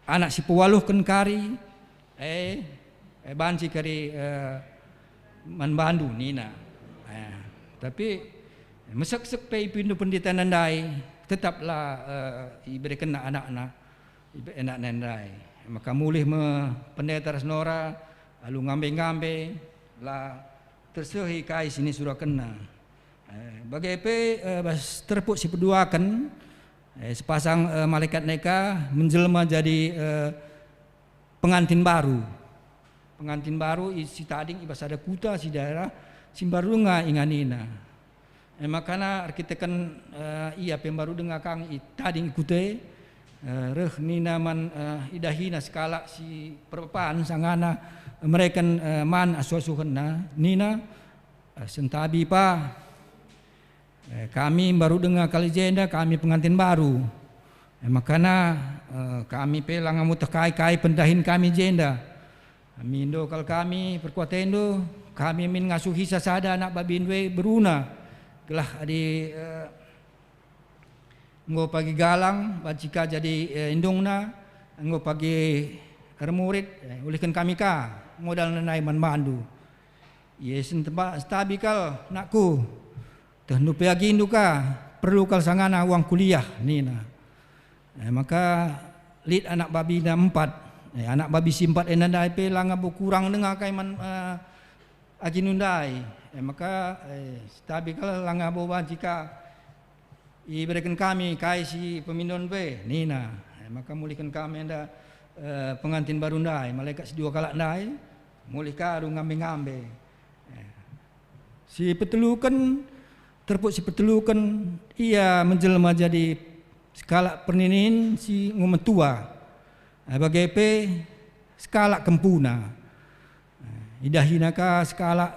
anak si pewaluhken kari, eh, eh, banci kari, eh, man bandu, nina. Eh, tapi meseksek pe ipindu pendeta nandai, tetaplah, eh, iberekenna anakna. Ibe-, enak nandai. Maka mulih me pendeta ras nora, alu ngambe-ngambe, la tersehi kai si nisurakenna. Eh, bage pe, eh, bas terpuk si peduaken, eh, sepasang, eh, malekat neka menjelma jadi, eh, pengantin baru. Pengantin baru i, si tading i bas sada kuta, si daerah, si mbaru denga inganina. E makana erkiteken, eh, ia pe mbaru denga kang i tading i kuta e, eh, reh nina man, eh, idahina sekalak si perpan sangana mereken, eh, man asuh-asuhenna, nina, eh, "Sentabi pa, eh, kami mbaru denga kal i jenda, kami pengantin baru. E makana, eh, kami pe langa muteh kai-kai pendahin kami jenda. Amindo kal kami perkuatendu, kami min ngasuhisa sada anak babindu e beruna, gelah adi, eh, enggo pagi galang, banci ka jadi, eh, indungna, enggo pagi ermurit, eh, ulihken kami ka modalna nai man bandu." "Iesen temba-, sentabi kal, nakku. Tehndu pe agindu ka, perlu kal sangana uang kuliah," nina. E maka lit anak babina empat. E, anak babi si empat enda ndai pe langa bo kurang denga kai man, eh, agindu ndai. E maka, eh, sentabi kal langa bo banci ka ibereken kami kai si pemindon pe, nina. E maka mulihken kami enda, eh, pengantin baru ndai, malekat si dua kalak ndai, mulih ka alu ngambe-ngambe. Eh, si peteluken, terpuk si peteluken, ia menjelma jadi sekalak perninin si enggo metua. Eh, bage pe sekalak kempuna. Eh, idahina ka sekalak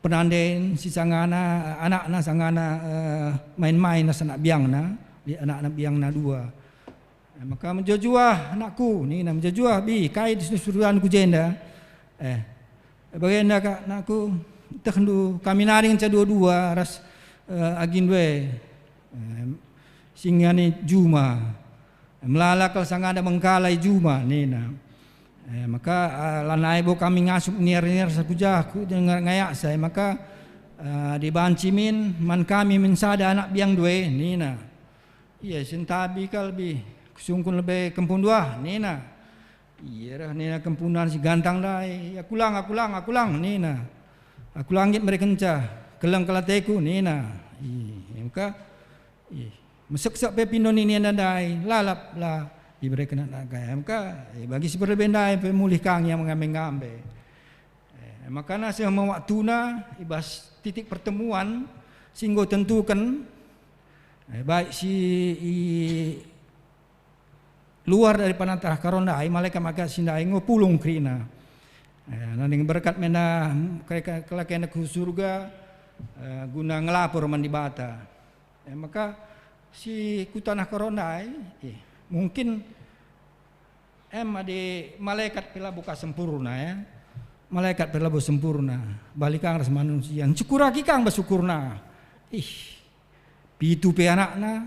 penanden si sangana, anakna sangana, eh, main-main ras anak biangna, lit anakna biangna dua. Eh, maka, "Mejuah-juah, anakku," nina, "mejuah-juah, bi, kai si suruhanku jenda?" Eh, bagenda ka, nakku, tehndu, kami nari ngenca dua-dua ras, eh, agindu e. Eh, singani juma. Melala kal sangana mengkalai juma, nina. Eh, maka, ah, lanai bo kami ngasup niar-niar saku jah, ku dengar ngayaksa, eh, maka, ah, dibanci min, man kami min sada anak biang dua, nina. Ia sentabi kal bi, kusungkun lebe kempundu ah, nina. Ia reh nina kempunan si gantang ndai, "Aku lang, aku lang, aku lang," nina. "Aku lang nggit merekenca, keleng kal ateku," nina. Ih, maka, ih, meseksek pe pindo nini enda ndai, lalap la ibereken anak kai. Maka, eh, bagi si perlebe ndai pe mulih kang ia mengambe-ngambe. Eh, makana seh me waktuna i bas titik pertemuan si enggo tentuken, eh, baik si i luar dari panatah karo ndai, malaikat maka si ndai enggo pulung kerina. Eh, nanding berkat mena kereka-, kelakena ku surga, eh, guna ngelapor man Dibata. Eh, maka si ku tanah karo ndai, eh, mungkin em adi malaikat pe labo ka sempurna, ya. Malaikat pe labo sempurna, bali kang ras manusia, ncukuraki kang bas ukurna. Ih, pitu pe anakna,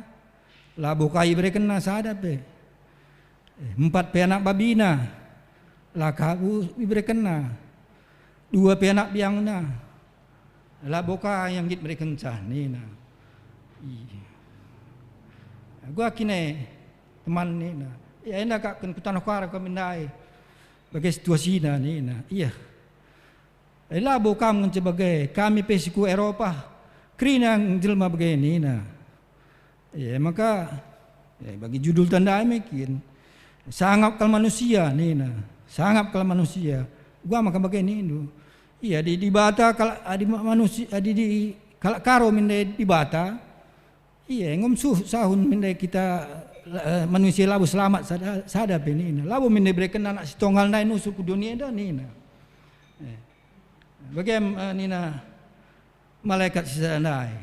labo ka iberekenna sada pe. Eh, empat pe anak babina, la ka iberekenna. Dua pe anak biangna, labo ka ia nggit iberekenca, nina. Ih. Gua kine teman nina, "Ya enda kak ken kutanoh kara kami ndai." Bage situasina nina, "Iya. Eh, labo kam ngenca bage, kami pe si ku Eropa, kerina jelma bage," nina. Iya, maka, ya, bagi judul tanda me kin. Sangap kal manusia nina. Sangap kal manusia. Gua maka bage nindu. Iya, di Dibata kal adi ma-, manusia, adi di kalak Karo mende Dibata. Iya, enggo mesuh sahun mende kita, eh, manusia labo selamat sada, sada pe nina. Labo mende bereken anak si tonggal ndai nusur ku dunia enda nina. Eh. Bage, eh, nina malaikat si sada ndai.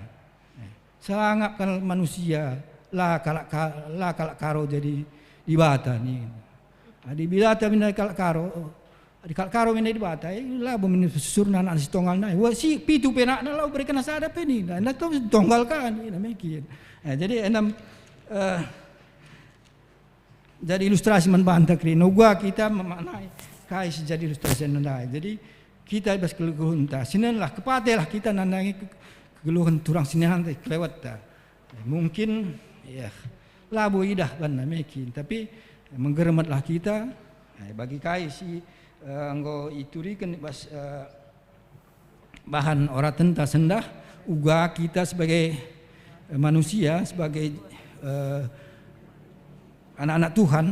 Eh. Sangap kal manusia, la kalak ka-, la kalak Karo jadi Dibata nina. Adi Dibata mende kalak Karo, Adi kalak Karo mende Dibata, eh, labo mende susurna anak si tonggal ndai. Wah, si pitu pe anakna labo iberekenna sada pe nina. Enda tonggal ka nina mekin. Eh, jadi enda, eh, jadi ilustrasi man banta kerina. Uga kita memaknai kai si jadi ilustrasi ndai. Jadi kita i bas kegeluhenta. Sinenlah, kepatehlah kita nandangi ke-, kegeluhen turang si ninan kelewetta. Mungkin, ya, labo idah banna mekin, tapi menggeremetlah kita, eh, bagi kai si, eh, enggo ituriken i bas, eh, bahan oratenta sendah, uga kita sebagai, eh, manusia, sebagai, eh, anak-anak Tuhan,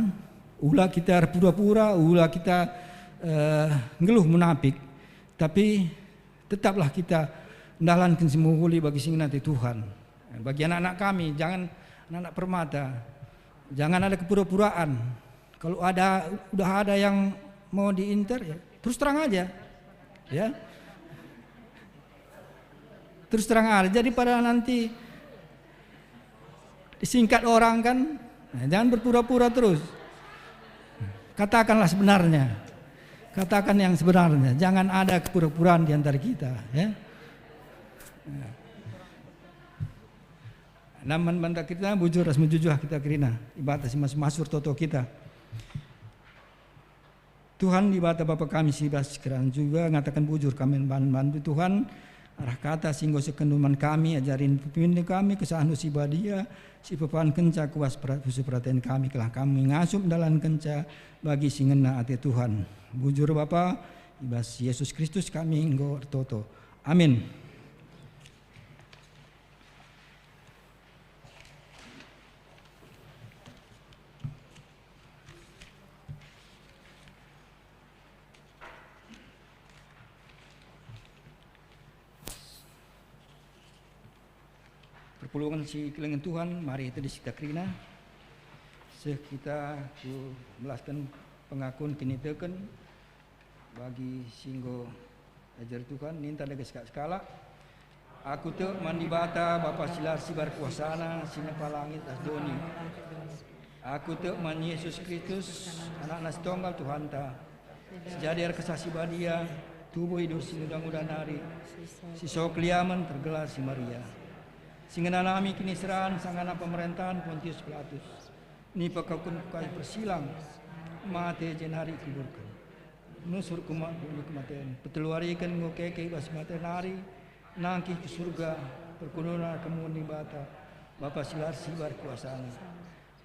ula kita erpura-pura, ula kita, eh, nggeluh munapik, tapi tetaplah kita ndalanken si mehuli bagi si ngena ate Tuhan. Bagi anak-anak kami, jangan anak-anak permata, jangan ada kepura-puraan. Kalau ada, udah ada yang mau diinter, ya, terus terang aja. Ya. Terus terang aja. Jadi pada nanti disingkat orang kan, nah, jangan berpura-pura terus. Katakanlah sebenarnya. Katakan yang sebenarnya. Jangan ada kepura-puraan di antara kita, ya. Nah, man banta kita bujur ras mejuah-juah kita kerina. Dibata si masur-masur toto kita. Tuhan Dibata Bapa kami si bas kerajaan surga, ngataken bujur kami man bandu Tuhan, arah kata si enggo isekenNdu man kami, ajarin pepinpin kami kesahndu si badia, si pepadankenca ku bas pera-, pusuh peraten kami, gelah kami ngasup ndalankenca bagi si ngena ate Tuhan. Bujur Bapa, i bas Yesus Kristus kami enggo ertoto. Amin. Perpulungen si kelengen Tuhan, mari tedis kita kerina. Seh kita ku melasken pengakun kiniteken bagi si enggo ajar Tuhan, ninta dage sekalak-sekalak. Aku tek man Dibata, Bapa si la ersibar kuasana, si nepa langit ras doni. Aku tek man Yesus Kristus, Anakna si tonggal Tuhanta, si jadi erkesah si badia, tubuh i dus si nguda-nguda nari, si so keliamen tergelar si Maria. Si ngenanami kiniseran sangana pemerentahen Pontius Pilatus. Nipekauken ku kayu persilang, mate jenari ikuburken. Nusur ku ma-, doni kematen. Peteluariken enggo keke i bas mate nari, nangkih ku Surga, perkundulna kemuen Dibata, Bapa si la ersibar kuasana.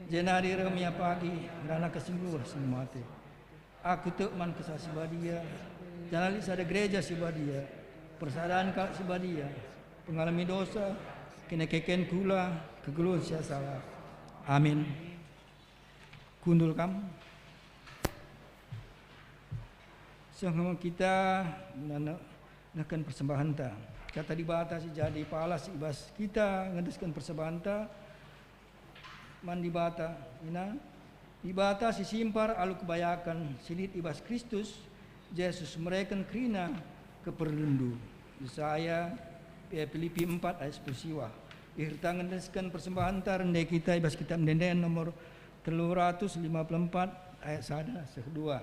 Jenari reh ia pagi, ngerana kesembuh si mate. Aku tek man Kesah Si Badia, janah lit sada gereja si badia, persadan kalak si badia, pengalemi dosa, kiniken kula, kegeluhen si salah. Amin. Kundul kam. Seh kita nene-, nehken persembahenta. Kata Dibata si jadi palas i bas kita ngendesken persembahenta man Dibata, nina, Dibata si simpar alu kebayaken si lit i bas Kristus Jesus mereken kerina keperlunndu. Yesaya, Pilipi empat ayat sepuluh siwah. Iberita ngendesken persembahenta rende kita i bas Kitab Ende-enden nomor telu ratus lima puluh empat ayat sada seh dua.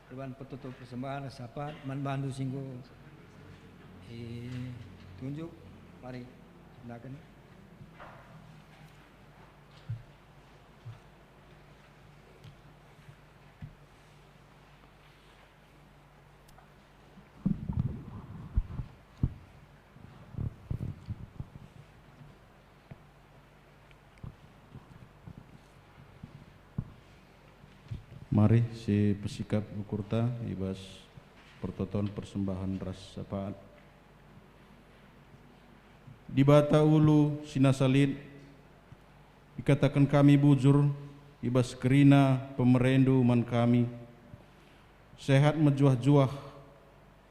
Perban pertoto persembahan sapat man bandu si enggo itunjuk, mari, silaken. Mari si pesikap ukurta i bas pertoton persembahen ras sapat. Dibata ulu si nasa lit, ikataken kami bujur i bas kerina pemereNdu man kami. Sehat mejuah-juah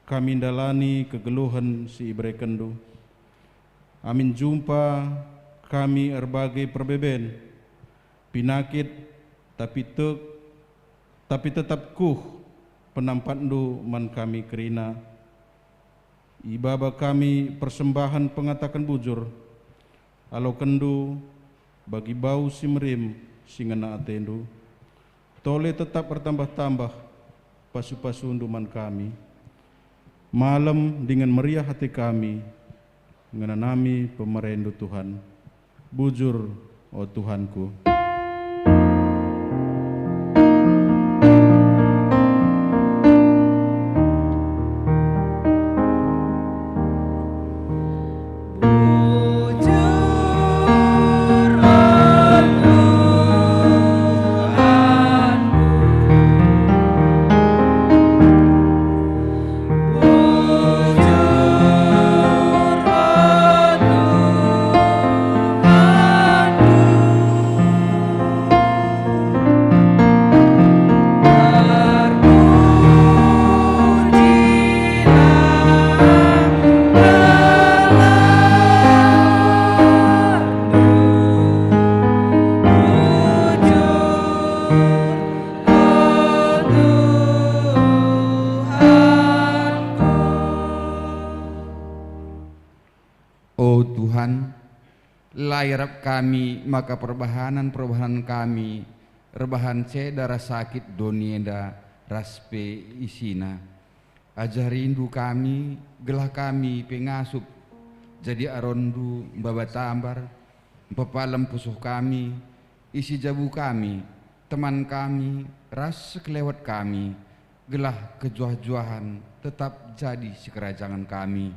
kami ndalani kegeluhen si iberekenNdu. Amin jumpa kami erbage perbeben, pinakit, tapi tek, tapi tetap kuh penampatNdu man kami kerina. Ibaba kami persembahen pengataken bujur, alokenNdu bagi bau si merim si ngena ateNdu. Tole tetap ertambah-tambah pasu-pasuNdu man kami. Malem dingen meriah ate kami ngenanami pemereNdu, Tuhan. Bujur, o Tuhanku. O Tuhan, la iarap kami maka perbahanen-perbahanen kami erbahan ceda ras sakit doni enda ras pe isina. AjariNdu kami, gelah kami pe ngasup jadi aronNdu, maba tambar, mpepalem pusuh kami, isi jabu kami, teman kami, ras sekelewet kami, gelah kejuah-juahen tetap jadi sikerajangen kami.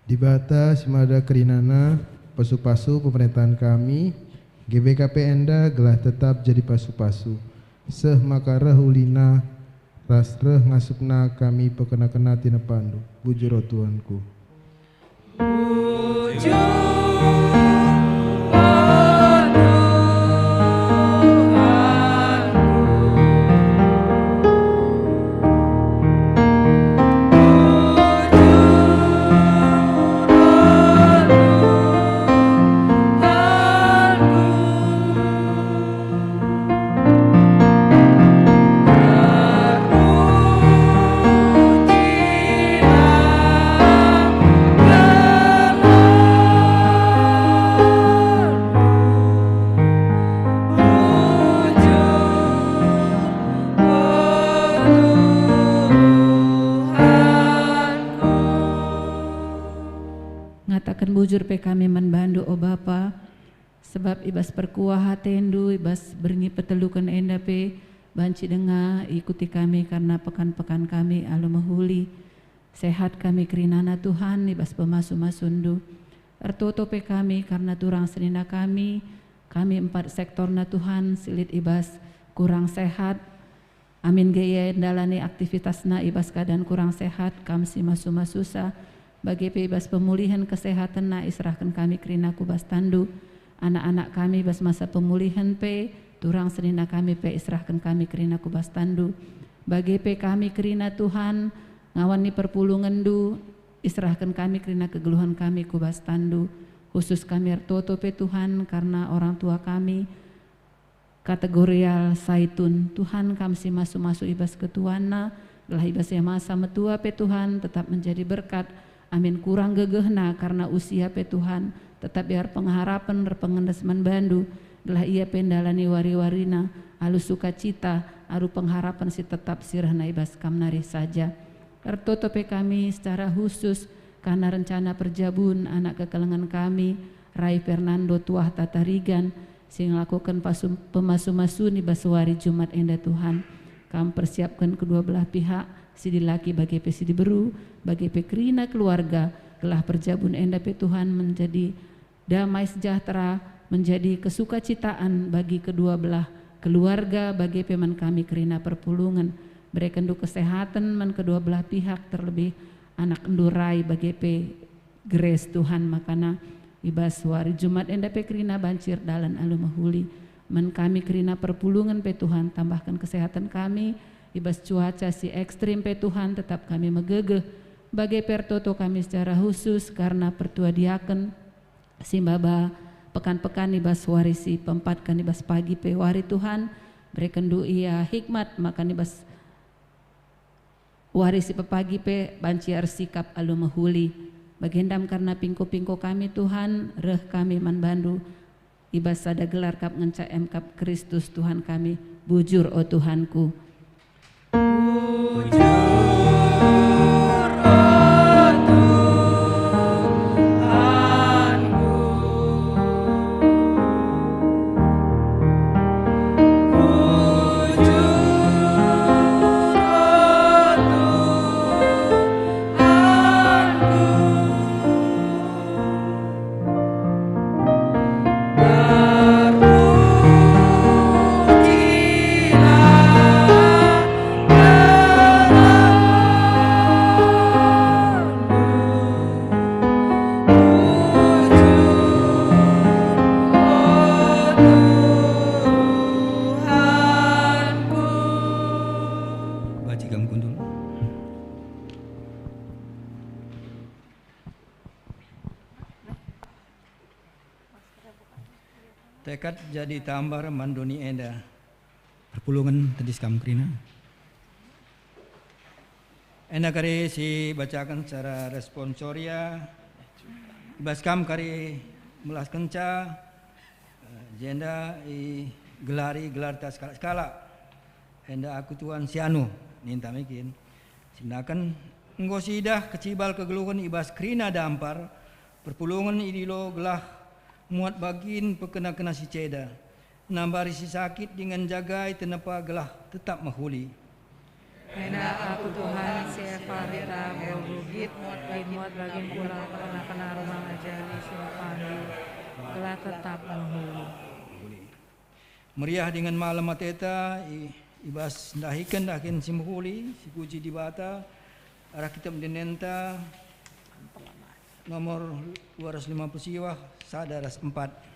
Dibata si mada kerinana, pasu-pasu pemerintahen kami, G B K P enda gelah tetap jadi pasu-pasu, seh maka reh ulina ras reh ngasupna kami pekena-kena tinepaNdu. Bujur, o Tuhanku. Ngataken bujur pe kami man baNdu, o Bapa, sebab i bas perkuah ateNdu, i bas berngi peteluken enda pe banci denga ikuti kami kerna pekan-pekan kami alu mehuli. Sehat kami kerinana Tuhan i bas pemasu-masuNdu. Ertoto pe kami kerna turang senina kami, kami empat sektorna Tuhan si lit i bas kurang sehat, Amin ge ia ndalani aktivitasna i bas keadaan kurang sehat, kam si masu-masusa, bage pe i bas pemulihen kesehatenna iserahken kami kerina ku bas tanNdu. Anak-anak kami bas masa pemulihen pe, turang senina kami pe iserahken kami kerina ku bas tanNdu. Bage pe kami kerina Tuhan, ngawan ni perpulungenNdu, iserahken kami kerina kegeluhen kami ku bas tanNdu. Khusus kami ertoto pe Tuhan, karna orang tua kami, kategorial Saitun. Tuhan, kam si masu-masu i bas ketuanna, gelah i bas ia masa metua pe Tuhan tetap menjadi berkat. Amin kurang gegehna karna usia pe Tuhan, tetap ia erpengharapen erpengendes man bandu, gelah ia pe ndalani wari-warina alu sukacita, alu pengharapen si tetap si rehna i bas kam nari saja. Ertoto pe kami secara khusus karna rencana perjabun anak kekelengen kami, Rai Fernando Tuah Tatarigan, si ngelakoken pasu-, pemasu-masun i bas wari Jumat enda, Tuhan. Kam persiapken kedua belah pihak, si dilaki bage pe si diberu, bage pe kerina keluarga, gelah perjabun enda pe, Tuhan, menjadi damai sejahtera, menjadi kesukacitaan bagi kedua belah keluarga, bage pe man kami kerina perpulungen. BerekenNdu kesehaten man kedua belah pihak, terlebih anakNdu Rai bage pe Grace, Tuhan, makana i bas wari Jumat enda pe kerina banci erdalan alu mehuli. Man kami kerina perpulungen pe, Tuhan, tambahken kesehaten kami. I bas cuaca si ekstrim pe, Tuhan, tetap kami megegeh. Bage pe ertoto kami secara khusus karna pertua diaken si maba pekan-pekan i bas wari si peempatken i bas pagi pe wari, Tuhan. BerekenNdu ia hikmat, maka i bas wari si pepagi pe banci ersikap alu mehuli. Bagendam kerna pingko-pingko kami, Tuhan, reh kami man bandu i bas sada gelar kap ngenca emkap Kristus Tuhan kami, bujur, o Tuhanku. Bujur, o Tuhanku. Tuhanku. Baci kam kundul. Tekad jadi tambar man doni enda. Perpulungen tedis kam kerina. Enda kari si bacaken secara responsoria, i bas kam kari melaskenca, eh, jenda igelari gelarta sekalak-sekalak. Enda aku Tuan Sianu, ninta mekin. Sinaken enggo siidah kecibal kegeluhen i bas kerina dampar, perpulungen idilo gelah muat bagin pekena-kena si ceda. Nambari si sakit dingen jagai tenepa gelah tetap mehuli. Enda aku Tuhan si Efarita, bau rugit, kin muat bagin pulang pekena-kena rumah ngajari si mepanggil, gelah tetap mehuli. Meriah dingen malem ateta i, i bas ndahiken dahin si mehuli, si puji Dibata, arah kitab endenta nomor dua ratus lima puluh siwah, sada ras empat.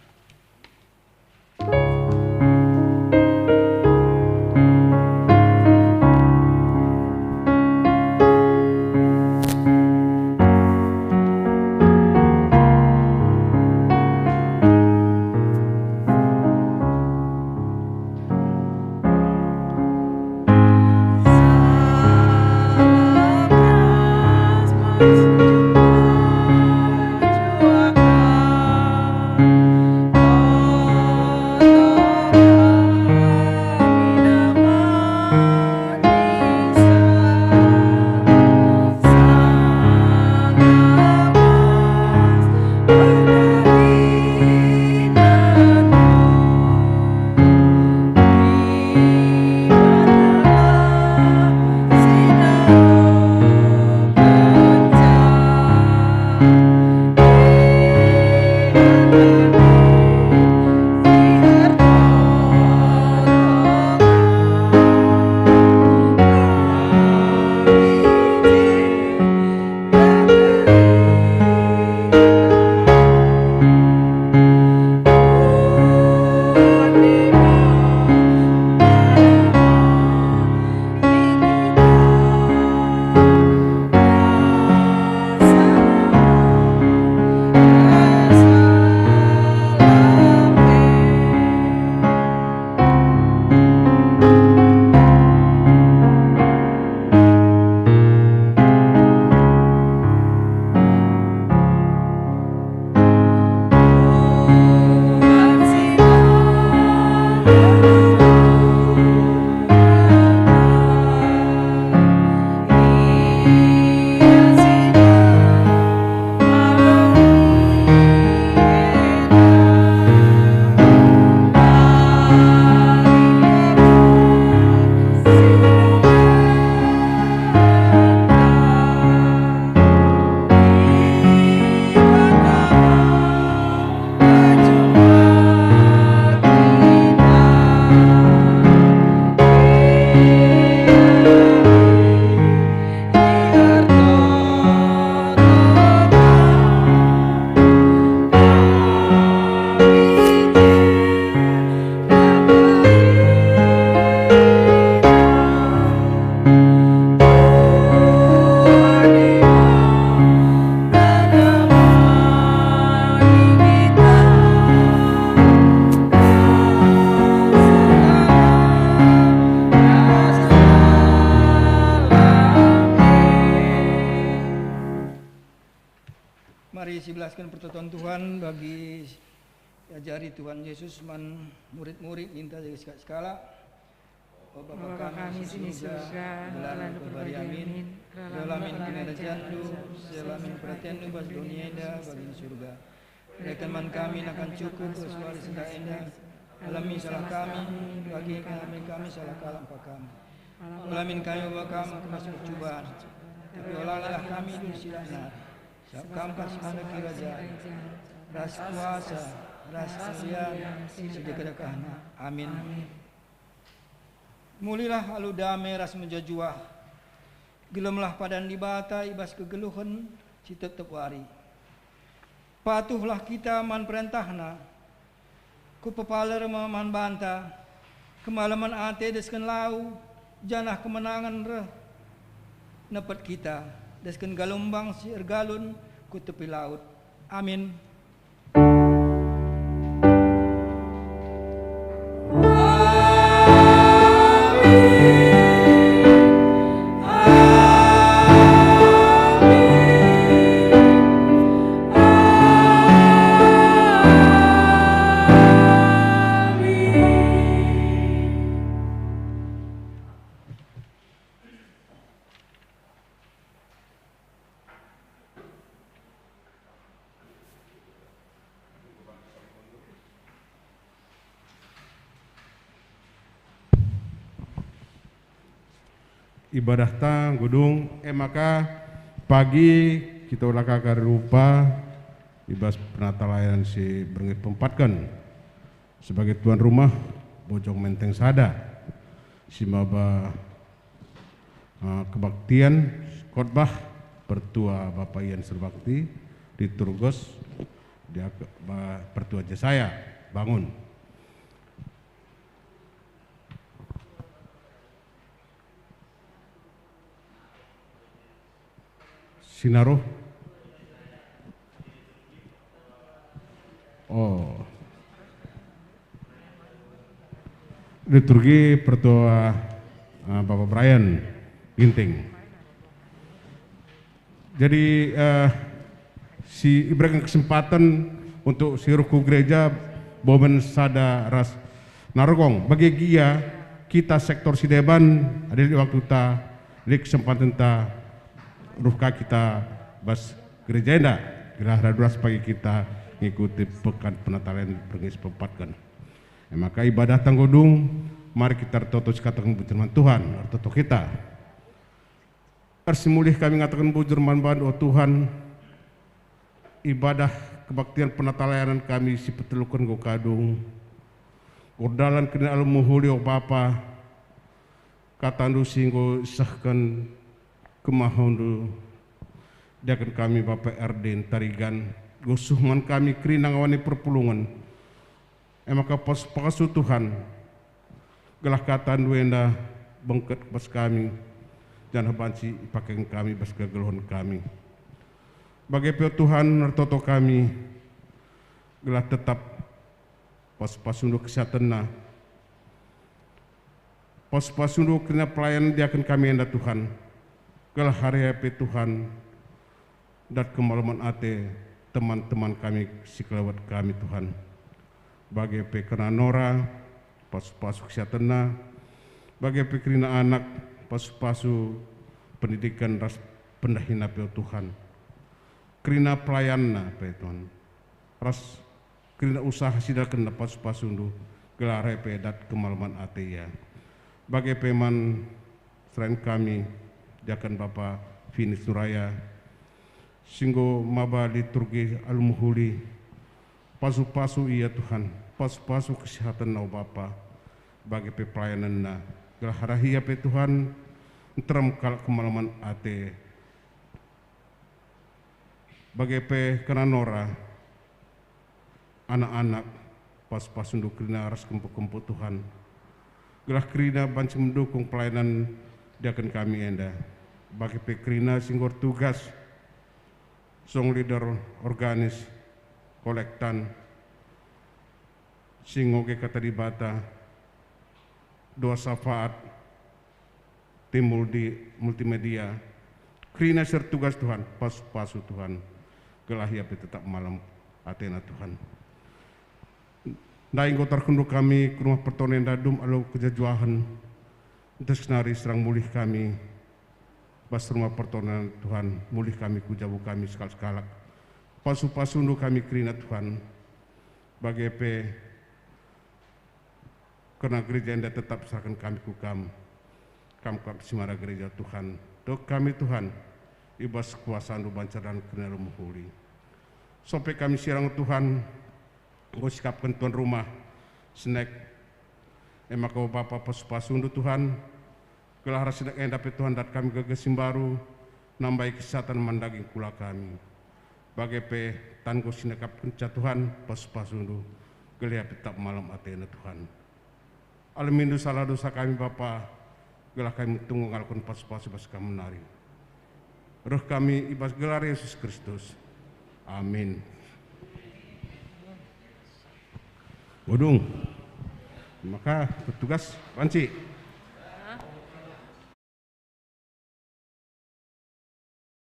Sibelasken pertoton Tuhan bagi iajari Tuhan Yesus man murid-murid ninta jadi sekalak-sekalak. O Bapa kami si i surga, gelarNdu pebari amin. Gelah min kinirajanNdu, seh la min peratenndu bas doni enda bagi i surga. Bereken man kami nakan cukup bas wari si enda. Alemi salah kami, bagi kami kami salah kalak empa kami. Ola min kami baba kam ku bas percuban, tapi olalilah kami dari si la nari. Sabap kam kap si kundul kirajan, ras kuasa, ras kemulian, si dekah-dekahna. Amin. Mulilah alu dame ras mejuah-juah. Gelemlah padan Dibata i bas kegeluhen si tep-tep wari. Patuhlah kita man perentahNa. Kupepaler me man banta, kemalemen ate desken lau, janah kemenangen reh nepet kita, desken galumbang si ergalun ku tepi laut. Amin. Ibadahta enggo dung, e maka pagi kita ula ka kari rupa i bas penatalayanan si berngi pempatken. Sebagai tuan rumah, Bojong Menteng sada, si maba, eh, kebaktian, khotbah, Pertua Bapa Ian Surbakti, liturgos, diak-, ba-, Pertua Jesaya, bangun. Sinaruh. Oh. Liturgi Pertua, eh, Bapak Brian Ginting. Jadi, eh, si ibereken kesempatan untuk si ruh ku gereja, bomen sada ras Narogong. Bage gia kita sektor si deban, ada di waktu ta, di kesempatan ta, ruh ka kita bas gereja enda, gelah radu ras pagi kita ngikuti pekan penatalayanan berngi si pempatken. E maka ibadahta enggo dung, mari kita ertoto sikataken bujur man Tuhan, ertoto kita. Ersimulih kami ngataken bujur man bandu, o Tuhan, ibadah kebaktian penatalayanan kami si peteluken enggo ka dung. Erdalan kerina alu mehuli, o Bapa, katandu si enggo isehken kemahendu, diaken kami Bapa R D Tarigan, enggo seh man kami kerina ngawani perpulungen. E maka pasu-pasu Tuhan, gelah katandu enda bengket bas kami, janah banci ipakeken kami bas kegeluhen kami. Bage pe Tuhan, ertoto kami, gelah tetap pasu-pasundu kesehatenna, pasu-pasundu kerina pelayan diaken kami enda, Tuhan. Gelah hari pe, Tuhan, dat kemalemen ate teman-teman kami si kelawet kami, Tuhan. Bage pe kerina Nora, pasu-pasu kesehatenna, bage pe kerina anak, pasu-pasu pendidiken ras pendahina pe, o Tuhan. Kerina pelayanna pe, Tuhan. Ras kerina usaha si idakenna pasu-pasundu, gelah ari pe dat kemalemen ate ia. Bage pe man serayan kami, diaken Bapa Finis Nuraya, si enggo maba liturgi alu mehuli, pasu-pasu ia, Tuhan, pasu-pasu kesehatenna, o Bapa, bage pe pelayanenna, gelah arah ia pe, Tuhan, nterem kalak kemalemen ate. Bage pe kerina Nora, anak-anak, pasu-pasundu kerina ras kempu-kempu, Tuhan. Gelah kerina banci mendukung pelayanan diaken kami enda. Bage pe kerina si enggo ertugas, song leader organis, kolektan, si ngoge Kata Dibata, doa syafaat, tim multi-, multimedia, kerina si ertugas, Tuhan, pasu-pasu, Tuhan. gelah ia pe tetap malem atena Tuhan. Ndai enggo terkenduk kami ku rumah pertonen enda dum alu kejajuahen, ntah senari serang mulih kami bas rumah pertonen Tuhan, mulih kami ku jabu kami sekalak-sekalak. Pasu-pasundu kami kerina Tuhan, bage pe kerna gereja enda tetap serahken kami ku Kam. Kam kap si mara gereja Tuhan. Tek kami Tuhan, i bas kuasaNdu banca dan kerina mehuli. Sope kami sirang Tuhan, enggo sikapken tuan rumah, senek. E maka o Bapa pasu-pasundu Tuhan, gelah ras senek enda pe Tuhan dat kami gegeh si mbaru, nambai kesehatan man daging kula kami. Bage pe tan enggo sinekapkenca Tuhan pasu-pasundu, gelah tetap malem atena Tuhan. Alemindu salah dosa kami Bapa, gelah kami metunggung ngaloken pasu-pasu bas Kam nari. Reh kami i bas gelar Yesus Kristus. Amin. Udung. Maka petugas banci.